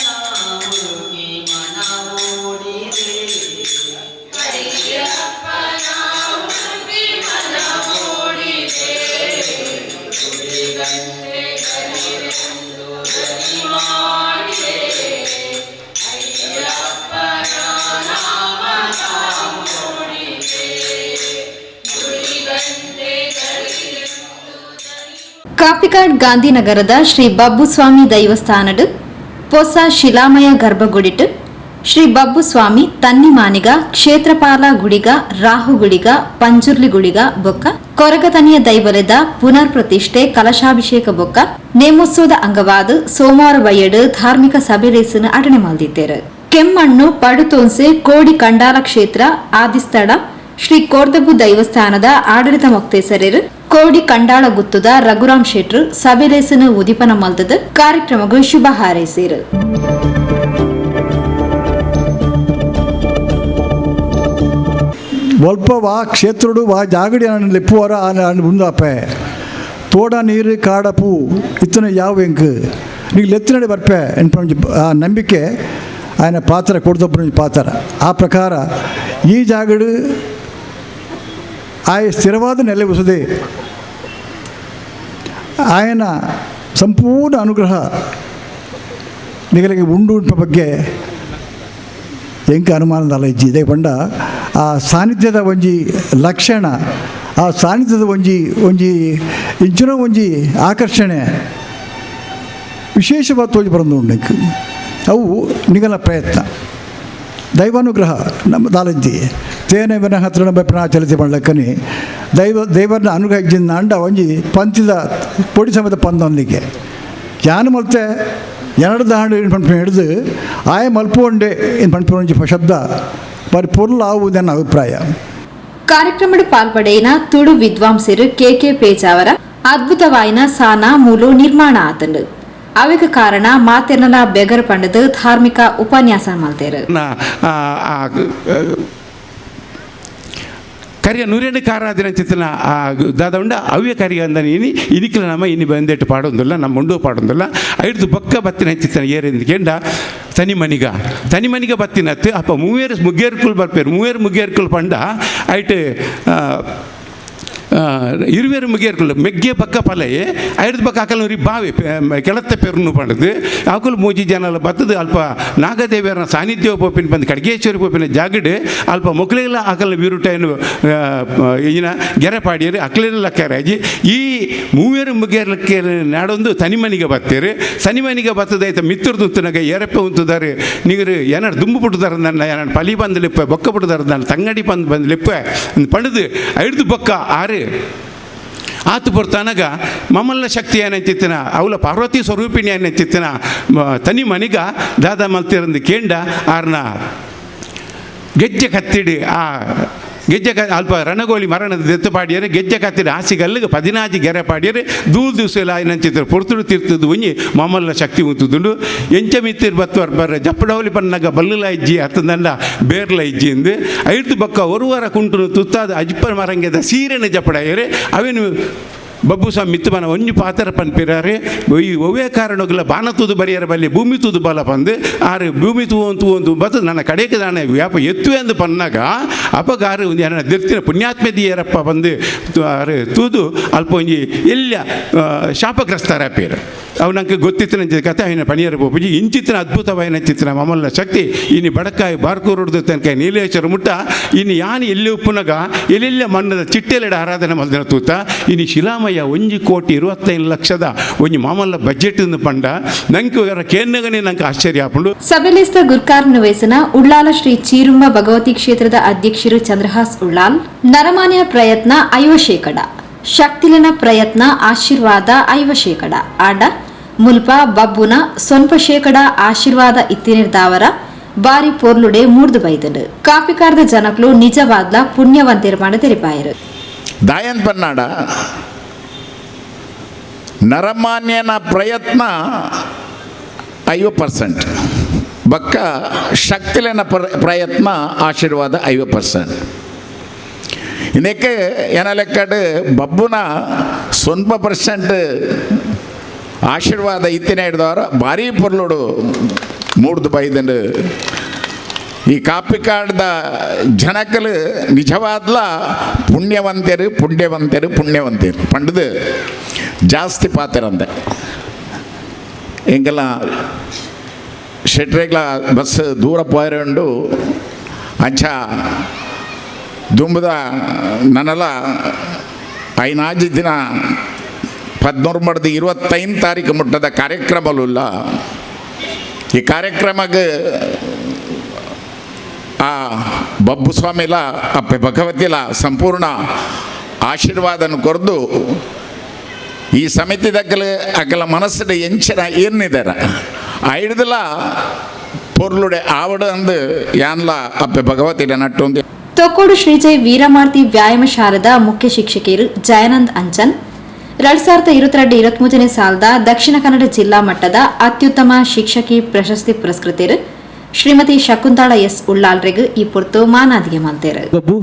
S12: ಮುರುಗಿ ಮನ ಮೂಡಿದೆ, ಅಯ್ಯಪ್ಪನ ಮುರುಗಿ ಮನ ಮೂಡಿದೆ. ಗುಡಿಗಂಟೆಗಳಿರೆಂದು ಧ್ವನಿ ಮಾಡಿದೆ ಅಯ್ಯಪ್ಪನ ನಾಮ ಮೂಡಿದೆ.
S4: ಕಾಪಿಕಾಡ್ ಗಾಂಧಿನಗರದ ಶ್ರೀ ಬಬ್ಬುಸ್ವಾಮಿ ದೈವಸ್ಥಾನಡ್ ಪೊಸ ಶಿಲಾಮಯ ಗರ್ಭಗುಡಿಟ್ ಶ್ರೀ ಬಬ್ಬುಸ್ವಾಮಿ ತನ್ನಿಮಾನಿಗ ಕ್ಷೇತ್ರಪಾಲ ಗುಡಿಗ ರಾಹುಗುಡಿಗ ಪಂಜುರ್ಲಿ ಗುಡಿಗ ಬೊಕ್ಕ ಕೊರಗತನಿಯ ದೈವಲೆದ ಪುನರ್ ಪ್ರತಿಷ್ಠೆ ಕಲಶಾಭಿಷೇಕ ಬೊಕ್ಕ ನೇಮೋತ್ಸವದ ಅಂಗವಾದ ಸೋಮವಾರ ಬಯ್ಯಡು ಧಾರ್ಮಿಕ ಸಭೆ ರೇಸನ್ನು ಅಟನೆ ಮಲ್ದಿದ್ದೇರು. ಕೆಮ್ಮಣ್ಣು ಪಡುತೋನ್ಸೆ ಕೋಡಿ ಕಂಡಾಲ ಕ್ಷೇತ್ರ ಆದಿಸ್ಥಳ ಶ್ರೀ ಕೋರ್ದಬು ದೈವಸ್ಥಾನದ ಆಡಳಿತ ಮೊಕ್ತೇಸರೇರು ಕೋಡಿ ಕಂಡಾಳ ಗುತ್ತದ ರಘುರಾಮ್ ಶೆಟ್ರು ಸಭೆಲೇಸನ ಉದಿಪನ ಮಲ್ದದ ಕಾರ್ಯಕ್ರಮಗೂ ಶುಭ ಹಾರೈಸಿರು.
S13: ಒಲ್ಪ ವಾ ಕ್ಷೇತ್ರಡು ವಾ ಜಾಗಡಿ ಲೆಪ್ಪುವರ ಉಂದಾಪೆ ತೋಡ ನೀರು ಕಾಡಪು ಇತ್ತನ ಯಾವ ಎಂಕ್ ನೀವು ಲೆತ್ತಿನಡೆ ಬರ್ಪೆ ಆ ನಂಬಿಕೆ ఆయన ಪಾತ್ರ ಕೊಡ್ದೊಬ್ಬನ ಪಾತ್ರ. ಆ ಪ್ರಕಾರ ಈ ಜಾಗಡು ಆಯ ಸ್ಥಿರವಾದ ನೆಲೆ ಉಸದೆ ఆయన ಸಂಪೂರ್ಣ ಅನುಗ್ರಹ ನಿಗಲಿಗೆ ಉಂಡು ಉಂಟ ಬಗ್ಗೆ ಎಂಕ ಅನುಮಾನದಲ್ಲ ಇಜ್ಜಿ. ಇದೇ ಪಂಡ ಆ ಸಾನ್ನಿಧ್ಯದ ಒಂಜಿ ಲಕ್ಷಣ, ಆ ಸಾನ್ನಿಧ್ಯದ ಒಂಜಿ ಒಂಜಿ ಇಂಚಿನ ಒಂಜಿ ಆಕರ್ಷಣೆ ವಿಶೇಷವಾದ ತೋಜಿ ಬರಂದು ಉಂಡು. ಅವು ನಿಗಲ ಪ್ರಯತ್ನ ದೈವಾನುಗ್ರಹ ನಮ್ಮ ದಾಲಜ್ಜಿ ತೇನೆ ವಿನಃ ತೃಣಬೆಪ್ಪನ ಚಲಿತಿ ಮಾಡ್ಲಕ್ಕನಿ ದೇವರನ್ನ ಅನುಗ್ರಹ ಇಜ್ಜಿಂದ ಅಂಡ ಒಂಜಿ ಪಂಥದ ಪೊಡಿ ಸಮೇತ ಪಂದೊಂದಿಗೆ ಯಾನು ಮಲ್ತೆ ಎರಡು ದಾಂಡು ಏನು ಪಂಪ ಹಿಡಿದು ಆಯ ಮಲ್ಪುವಂಡೆ ಏನು ಪಂಪ ಒಂಜಿ ಶಬ್ದ ಬರಿ ಪೊರ್ಲು ಆವುದನ್ನ ಅಭಿಪ್ರಾಯ.
S4: ಕಾರ್ಯಕ್ರಮದ ಪಾಲ್ಪಡೆಯಿನ ತುಳು ವಿದ್ವಾಂಸರು ಕೆ ಕೆ ಪೇಜಾವರ ಅದ್ಭುತವಾಯಿನ ಸಾನಾ ಮೂಲು ನಿರ್ಮಾಣ ಆತಂಡು. ಅವೆಗ ಕಾರಣ ಮಾತೆರ್ನಲ ಬೆಗರ್ ಪಂಡದ ಧಾರ್ಮಿಕ ಉಪನ್ಯಾಸ ಮಲ್ತೇರು.
S14: ಕರಿಯ ನೂರೆಂಡು ಕಾರಾದಿನ ಚಿತ್ತನ ದಾದ ಉಂಡ ಅವ್ಯ ಕರಿಯ ಅಂದನೆ ಇನಿ ಇನಿಕ್ಲ ನಮ್ಮ ಇನಿ ಬಂದೆಟ್ಟು ಪಾಡೊಂದಿಲ್ಲ ನಮ್ಮ ಉಂಡು ಪಾಡೊಂದಿಲ್ಲ ಐದು ಬೊಕ್ಕ ಬತ್ತಿನ ಚಿತ್ತನ ಏರಿಂದ ಕೆಂಡ ತನಿ ಮನಿಗ ಬತ್ತಿನತ್ತು ಅಪ್ಪ ಮೂವೇರು ಮುಗ್ಗೇರ್ಕುಲ್ ಬರ್ಪೇರು ಮೂವೇರು ಮುಗ್ಗೇರ್ಕುಲ್ ಪಂಡ ಐಟ್ ಇರುವೇರು ಮುಗಿಯರ್ಕುಲ್ ಮೆಗ್ಗೆ ಪಕ್ಕ ಪಲಯೆ ಐದು ಪಕ್ಕ ಅಕಲ್ ಬಾವಿ ಕೆಳತ್ತ ಪೆರುನು ಪಂಡದು ಅಕುಲು ಮೂಜಿ ಜನಲ ಬತ್ತದು ಅಲ್ಪ ನಾಗದೇವಿಯರ ಸಾನ್ನಿಧ್ಯ ಪೋಪಿನ ಬಂದು ಖಡ್ಗೇಶ್ವರಿ ಪೋಪಿನ ಜಾಗಡ್ ಅಲ್ಪ ಮೊಕ್ಲೆಲ್ಲ ಅಕಲ್ ವೀರುಟೈನು ಇನ ಗೆರೆ ಪಾಡಿಯರು ಅಕ್ಲೆಲ್ಲ ಕೆರಾಜಿ ಈ ಮೂವೇರು ಮುಗಿಯರ್ಲಕ್ಕೆ ನಾಡೊಂದು ತನಿಮನಿಗೆ ಬತ್ತೀರಿ ತನಿಮನಿಗೆ ಬತ್ತದೈತ ಮಿತ್ರದು ಉತ್ತನಾಗ ಏರಪ್ಪೆ ಉಂತುದಾರೆ ನೀರು ಏನಾರು ದುಂಬು ಪುಟ್ಟುದಾರ ನನ್ನ ಏನಾರು ಪಲಿ ಬಂದು ಲಿಪ್ಪ ಬೊಕ್ಕ ಪುಟ್ಟುದಾರ ನನ್ನ ತಂಗಡಿ ಬಂದು ಬಂದು ಲಿಪ್ಪ ಪಂಡದು ಐದು ಬೊಕ್ಕ ಆರು ಆತು ಪೊರ್ತಾನಗ ಮಮ್ಮಲ್ಲ ಶಕ್ತಿ ಏನಂತಿತ್ತನ ಅವಳ ಪಾರ್ವತಿ ಸ್ವರೂಪಿಣಿ ಏನಂತಿತ್ತನ ತನಿ ಮನಿಗ ದಾದಾ ಮಲ್ತಿರಂದು ಕೇಂಡ ಆರ್ನ ಗೆಜ್ಜೆ ಕತ್ತಿಡಿ ಆ ಗೆಜ್ಜೆ ಕ ಅಲ್ಪ ರಣಗೋಲಿ ಮರಣದ ದೆತ್ತು ಪಾಡಿಯರು ಗೆಜ್ಜೆ ಕತ್ತಿಡಿ ಆಸಿಗಲ್ಲಿಗೆ ಪದಿನಾಜಿ ಗೆರೆ ಪಾಡಿಯರು ದೂರು ದಿವಸ ಎಲ್ಲ ಏನಂತಿದ್ರು ಪೊರ್ತುಡು ತೀರ್ತದ್ದು ಒಂಜಿ ಮಮ್ಮಲ್ಲ ಶಕ್ತಿ ಉಂತುದುಂಡು ಎಂಚ ಮಿತ್ತಿರ್ ಬತ್ತುವರ್ ಬರ್ರ ಜಪ್ಪಡವಲಿ ಪನ್ನಾಗ ಬಲ್ಲುಲ ಇಜ್ಜಿ ಅತ್ತಂದಂಡ ಬೇರ್ಲ ಇಜ್ಜಿ ಎಂದು ಐದು ಬಕ್ಕ ಒರುವರ ಕುಂಟುನು ತುತ್ತಾದ ಅಜ್ಪರ್ ಮರಂಗೆದ ಸೀರೆನ ಜಪ್ಪಡಾಯರು ಅವೇನು Babbu ಸ್ವಾಮಿ ಮಿತ್ತುಬನ ಒಂಜಿ ಪಾತ್ರ ಪನ್ಪಿರಾರೆ ಈ ಒವ್ವೇ ಕಾರಣಗಳ ಬಾನ ತೂದು ಬರಿಯರ ಬಲ್ಲಿ ಭೂಮಿ ತೂದು ಬಲ ಪಂದು ಆರು ಭೂಮಿ ತೂವಂತು ಒಂದು ಬತ್ತು ನನ್ನ ಕಡೆಗೆ ನಾನು ವ್ಯಾಪ ಎತ್ತುವೆ ಅಂದು ಪನ್ನಾಗ ಅಪಗಾರು ಒಂದು ಏನ ದಿರ್ತಿನ ಪುಣ್ಯಾತ್ಮ ದಿಯರಪ್ಪ ಬಂದು ಆರು ತೂದು ಅಲ್ಪ ಒಂಜಿ ಎಲ್ಲ ಶಾಪಗ್ರಸ್ತರ ಪೇರು ಅವು ನಂಗೆ ಗೊತ್ತಿತ್ತಿನ ಕತೆ ಅವನ ಪಣಿಯರ ಪೂಜಿ ಇಂಚಿತ್ತಿನ ಅದ್ಭುತವಾಯಿನ ಚಿತ್ರ ಮಮಲ್ಲ ಶಕ್ತಿ ಇನ್ನು ಬಡಕಾಯಿ ಬಾರ್ಕೂರುಡ್ದು ತನಕ ನೀಲೇಶ್ವರ ಮುಟ್ಟ ಇನ್ನು ಯಾನು ಎಲ್ಲಿ ಉಪ್ಪುನಗ ಎಲ್ಲೆಲ್ಲ ಮಣ್ಣದ ಚಿಟ್ಟೆಲೆಡ ಆರಾಧನೆ ಮಲ್ದಿನ ತೂತ ಇನ್ನು ಶಿಲಾಮಯ್ಯ 1,25,00,000 ಒಂಜಿ ಮಾಮಲ್ಲ ಬಜೆಟ್ ಪಂಡ ನಂಗೆ ಕೇನ್ನಗನೇ ನಂಗೆ ಆಶ್ಚರ್ಯ ಆಪುಂಡು.
S4: ಸಭೆಲಿಸ್ತ ಗುರ್ಕಾರ್ನ ವಯಸ್ಸಿನ ಉಳ್ಳಾಲ ಶ್ರೀ ಚೀರುಂಬ ಭಗವತಿ ಕ್ಷೇತ್ರದ ಅಧ್ಯಕ್ಷರು ಚಂದ್ರಹಾಸ್ ಉಳ್ಳಾಲ್, ನರಮಾನ್ಯ ಪ್ರಯತ್ನ 50%, ಶಕ್ತಿಲಿನ ಪ್ರಯತ್ನ ಆಶೀರ್ವಾದ 50%, ಆಂಡ ಮುಲ್ಪ ಬಬ್ಬುನ 0% ಆಶೀರ್ವಾದ ಇತ್ತಿನಿರ್ದಾವರ ಬಾರಿ ಪೋರ್ಲುಡೆ ಮೂರ್ದು ಬೈದನು. ಕಾಪಿಕಾರದ ಜನಕ್ಲು ನಿಜವಾದ್ಲ ಪುಣ್ಯವಂತಿರ್ಮಾಣ ತೆರಿಪಾಯರು.
S5: ದಾಯನ್ ಪನ್ನಾಡ ನರಮಾನ್ಯನ ಪ್ರಯತ್ನ 50%, ಬಕ್ಕ ಶಕ್ತಿಲಿನ ಪ್ರಯತ್ನ ಆಶೀರ್ವಾದ 50%. ಇದಕ್ಕೆ ಏನ ಲೆಕ್ಕಡು ಬಬ್ಬುನ 0% ಆಶೀರ್ವಾದ ಇತ್ತಿನ ಹಿಡ್ದವರ ಭಾರೀ ಪೊರ್ಲುಡು ಮೂಡ್ದು ಬೈದಂಡು. ಈ ಕಾಪಿಕಾಡ್ದ ಜನಕಲು ನಿಜವಾದ್ಲ ಪುಣ್ಯವಂತರು ಪುಣ್ಯವಂತರು ಪುಣ್ಯವಂತರು ಪಂಡದು ಜಾಸ್ತಿ ಪಾತಿರಂದೆ. ಎಂಗೆಲ್ಲ ಶೆಟ್ರೆಗ್ಲ ಬಸ್ ದೂರ ಪೋಯರುಂಡು ಅಂಚ ದುಂಬದ ನನ್ನಲ್ಲ ಐನಾಜಿ ದಿನ 14 ಮಡ್ದು 25 ತಾರೀಕು ಮುಟ್ಟದ ಕಾರ್ಯಕ್ರಮಲುಲ್ಲ. ಈ ಕಾರ್ಯಕ್ರಮಕ್ಕೆ ಆ ಬಬ್ಬು ಸ್ವಾಮಿಲ ಅಪ್ಪೆ ಭಗವತಿಲ ಸಂಪೂರ್ಣ ಆಶೀರ್ವಾದನ ಕೊರ್ದು ಈ ಸಮಿತಿ ದಕ್ಕಲು ಅಕಲ ಮನಸ್ಸಿನ ಎಂಚಿನ ಏನಿದಾರ ಐಡ್ದಲ ಪೊರ್ಲುಡೆ ಆವಡ ಅಂದು ಯಾನ್ಲ ಅಪ್ಪೆ ಭಗವತಿನ ನಟ್ಟು.
S4: ತೊಕ್ಕೋಡು ಶ್ರೀಜಯ ವೀರಮಾರ್ತಿ ವ್ಯಾಯಾಮ ಶಾಲದ ಮುಖ್ಯ ಶಿಕ್ಷಕಿಯರು ಜಯಾನಂದ್ ಅಂಚನ್ 2022-23 ಸಾಲದ ದಕ್ಷಿಣ ಕನ್ನಡ ಜಿಲ್ಲಾ ಮಟ್ಟದ ಅತ್ಯುತ್ತಮ ಶಿಕ್ಷಕಿ ಪ್ರಶಸ್ತಿ ಪುರಸ್ಕೃತರು ಶ್ರೀಮತಿ ಶಕುಂತಾಳ ಎಸ್ ಉಳ್ಳಾಲ್ರೆಗ್ ಈ ಪೊರ್ತು ಮಾನಾದಿಗೆ ಮಲ್ತೇರು.
S15: ಬಬ್ಬು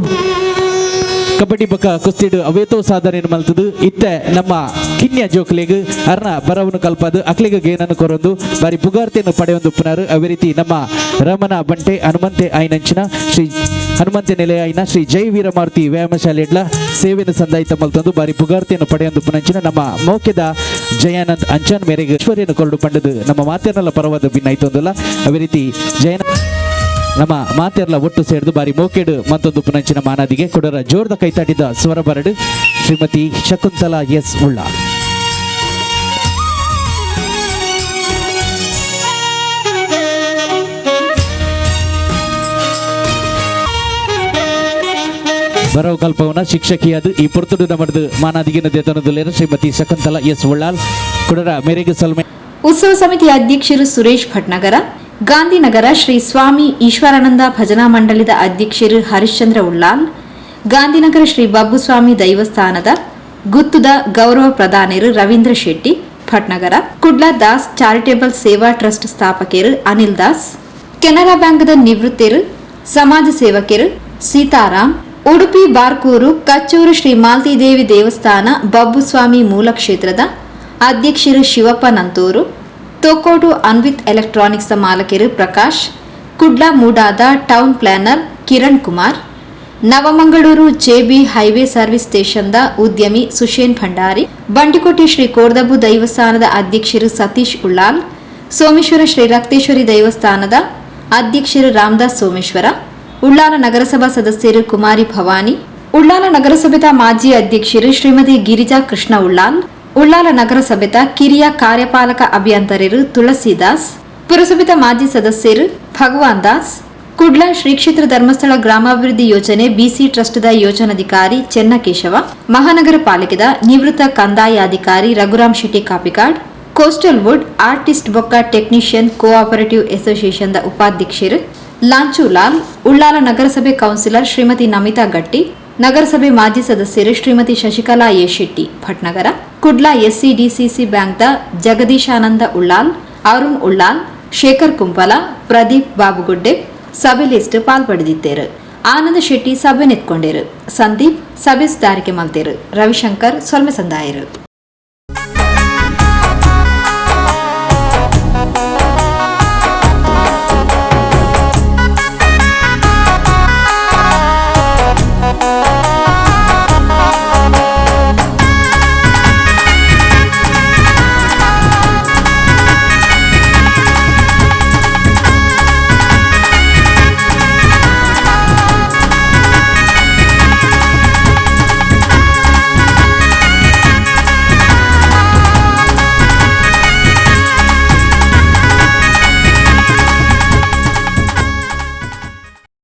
S15: ಕಬಡ್ಡಿ ಬಕ್ಕ ಕುಸ್ತಿಡು ಅವೇತೋ ಸಾಧನೆ ಮಲ್ತದು ಇತ್ತೆ ನಮ್ಮ ಕಿನ್ಯ ಜೋಕ್ಲೆಗ್ ಅರ್ನ ಬರವನ್ನು ಕಲ್ಪದು ಅಕ್ಲೆಗ್ ಗೇನನ್ನು ಕೊರೊಂದು ಬಾರಿ ಪುಗಾರ್ತೆಯನ್ನು ಪಡೆಯೊಂದು ಉಪ್ಪುನಾರು. ಅದೇ ರೀತಿ ನಮ್ಮ ರಮಣ ಬಂಟೆ ಹನುಮಂತೆ ಐನಂಚಿನ ಶ್ರೀ ಹನುಮಂತೆ ನೆಲೆಯ ಐನ ಶ್ರೀ ಜೈ ವೀರಮಾರುತಿ ವ್ಯಾಯಾಮ ಶಾಲೆಡ್ಲ ಸೇವೆಯನ್ನು ಸಂದಾಯಿತ ಮಲ್ತೊಂದು ಬಾರಿ ಪುಗಾರ್ತೆಯನ್ನು ಪಡೆಯೊಂದು ಉಪ್ಪುನಂಚಿನ ನಮ್ಮ ಮೌಕ್ಯದ ಜಯಾನಂದ್ ಅಂಚನ್ ಮೇರೆಗೆ ಐಶ್ವರ್ಯನ ಕೊರಡು ಪಂಡದು ನಮ್ಮ ಮಾತೆರ್ನಲ್ಲ ಪರವಾದ ಭಿನ್ನಾಯ್ತೊಂದಲ್ಲ. ಅದೇ ರೀತಿ ಜಯನ ನಮ್ಮ ಮಾತೆರ್ಲ ಒಟ್ಟು ಸೇರಿದು ಬಾರಿ ಮೋಕೆಡು ಮತ್ತೊಂದು ಪುನಂಚಿನ ಮಾನಾದಿಗೆ ಕೊಡರ ಜೋರ್ದ ಕೈತಾಟಿದ ಸ್ವರ ಬರಡು ಶ್ರೀಮತಿ ಶಕುಂತಲಾ ಎಸ್ ಉಳ್ಳಾಲ್. ಬರವು ಕಲ್ಪವನ ಶಿಕ್ಷಕಿಯಾದ ಈ ಪೊರ್ತುಡು ನಮ್ಮದು ಮಾನಾದಿಗೆ ದೇತನದಲ್ಲಿರ ಶ್ರೀಮತಿ ಶಕುಂತಲಾ ಎಸ್ ಉಳ್ಳಾಲ್ ಕೊಡರ ಮೇರೆಗೆ ಸಲ್ಮೆ.
S4: ಉತ್ಸವ ಸಮಿತಿ ಅಧ್ಯಕ್ಷರು ಸುರೇಶ್ ಭಟ್ನಗರ, ಗಾಂಧಿನಗರ ಶ್ರೀ ಸ್ವಾಮಿ ಈಶ್ವರಾನಂದ ಭಜನಾ ಮಂಡಳಿದ ಅಧ್ಯಕ್ಷರು ಹರಿಶ್ಚಂದ್ರ ಉಳ್ಳಾಲ್, ಗಾಂಧಿನಗರ ಶ್ರೀ ಬಬ್ಬುಸ್ವಾಮಿ ದೈವಸ್ಥಾನದ ಗುತ್ತುದ ಗೌರವ ಪ್ರಧಾನರು ರವೀಂದ್ರ ಶೆಟ್ಟಿ ಭಟ್ನಗರ, ಕುಡ್ಲ ದಾಸ್ ಚಾರಿಟೇಬಲ್ ಸೇವಾ ಟ್ರಸ್ಟ್ ಸ್ಥಾಪಕರು ಅನಿಲ್ ದಾಸ್, ಕೆನರಾ ಬ್ಯಾಂಕ್ದ ನಿವೃತ್ತರು ಸಮಾಜ ಸೇವಕರು ಸೀತಾರಾಮ್, ಉಡುಪಿ ಬಾರ್ಕೂರು ಕಚ್ಚೂರು ಶ್ರೀ ಮಾಲ್ತಿದೇವಿ ದೇವಸ್ಥಾನ ಬಬ್ಬುಸ್ವಾಮಿ ಮೂಲ ಕ್ಷೇತ್ರದ ಅಧ್ಯಕ್ಷರು ಶಿವಪ್ಪ ನಂತೂರು, ತೋಕೋಡು ಅನ್ವಿತ್ ಎಲೆಕ್ಟ್ರಾನಿಕ್ಸ್ ಮಾಲಕರು ಪ್ರಕಾಶ್, ಕುಡ್ಲ ಮೂಡಾದ town planner Kiran Kumar, Navamangaluru JB highway service ಸ್ಟೇಷನ್ದ ಉದ್ಯಮಿ ಸುಶೇನ್ ಭಂಡಾರಿ, ಬಂಡಿಕೋಟೆ ಶ್ರೀ ಕೋರ್ದಬು ದೈವಸ್ಥಾನದ ಅಧ್ಯಕ್ಷರು ಸತೀಶ್ ಉಳ್ಳಾಲ್, ಸೋಮೇಶ್ವರ ಶ್ರೀ ರಕ್ತೇಶ್ವರಿ ದೇವಸ್ಥಾನದ ಅಧ್ಯಕ್ಷರು ರಾಮದಾಸ್ ಸೋಮೇಶ್ವರ, ಉಳ್ಳಾಲ ನಗರಸಭಾ ಸದಸ್ಯರು ಕುಮಾರಿ ಭವಾನಿ, ಉಳ್ಳಾಲ ನಗರಸಭೆದ ಮಾಜಿ ಅಧ್ಯಕ್ಷರು ಶ್ರೀಮತಿ ಗಿರಿಜಾ ಕೃಷ್ಣ ಉಳ್ಳಾಲ್, ಉಳ್ಳಾಲ ನಗರಸಭೆದ ಕಿರಿಯ ಕಾರ್ಯಪಾಲಕ ಅಭಿಯಂತರರು ತುಳಸಿದಾಸ್, ಪುರಸಭೆದ ಮಾಜಿ ಸದಸ್ಯರು ಭಗವಾನ್ ದಾಸ್, ಕುಡ್ಲ ಶ್ರೀ ಕ್ಷೇತ್ರ ಧರ್ಮಸ್ಥಳ ಗ್ರಾಮಾಭಿವೃದ್ಧಿ ಯೋಜನೆ ಬಿಸಿ ಟ್ರಸ್ಟ್ದ ಯೋಜನಾಧಿಕಾರಿ ಚೆನ್ನಕೇಶವ, ಮಹಾನಗರ ಪಾಲಿಕೆದ ನಿವೃತ್ತ ಕಂದಾಯಾಧಿಕಾರಿ Raghuram Shetty Kapikad, coastal wood artist ಬೊಕ್ಕ ಟೆಕ್ನಿಷಿಯನ್ ಕೋಆಪರೇಟಿವ್ ಅಸೋಸಿಯೇಷನ್ದ ಉಪಾಧ್ಯಕ್ಷರು ಲಾಂಚುಲಾಲ್, ಉಳ್ಳಾಲ ನಗರಸಭೆ ಕೌನ್ಸಿಲರ್ ಶ್ರೀಮತಿ ನಮಿತಾ ಗಟ್ಟಿ, ನಗರಸಭೆ ಮಾಜಿ ಸದಸ್ಯರು ಶ್ರೀಮತಿ ಶಶಿಕಲಾ ಎ ಶೆಟ್ಟಿ ಭಟ್ನಗರ, ಕುಡ್ಲ ಎಸ್ಸಿಡಿಸಿಸಿ ಬ್ಯಾಂಕ್ದ ಜಗದೀಶಾನಂದ ಉಳ್ಳಾಲ್, ಅರುಣ್ ಉಳ್ಳಾಲ್, ಶೇಖರ್ ಕುಂಪಲ, ಪ್ರದೀಪ್ ಬಾಬುಗುಡ್ಡೆ ಸಭೆ ಲಿಸ್ಟ್ ಪಾಲ್ಪಡೆದಿದ್ದರು. ಆನಂದ ಶೆಟ್ಟಿ ಸಭೆ ನೆತ್ಕೊಂಡೇರು. ಸಂದೀಪ್ ಸಭೆ ಸುಧಾರಿಕೆ ಮಲ್ತೇರು. ರವಿಶಂಕರ್ ಸೊಲ್ಮೆ ಸಂದಾಯರು.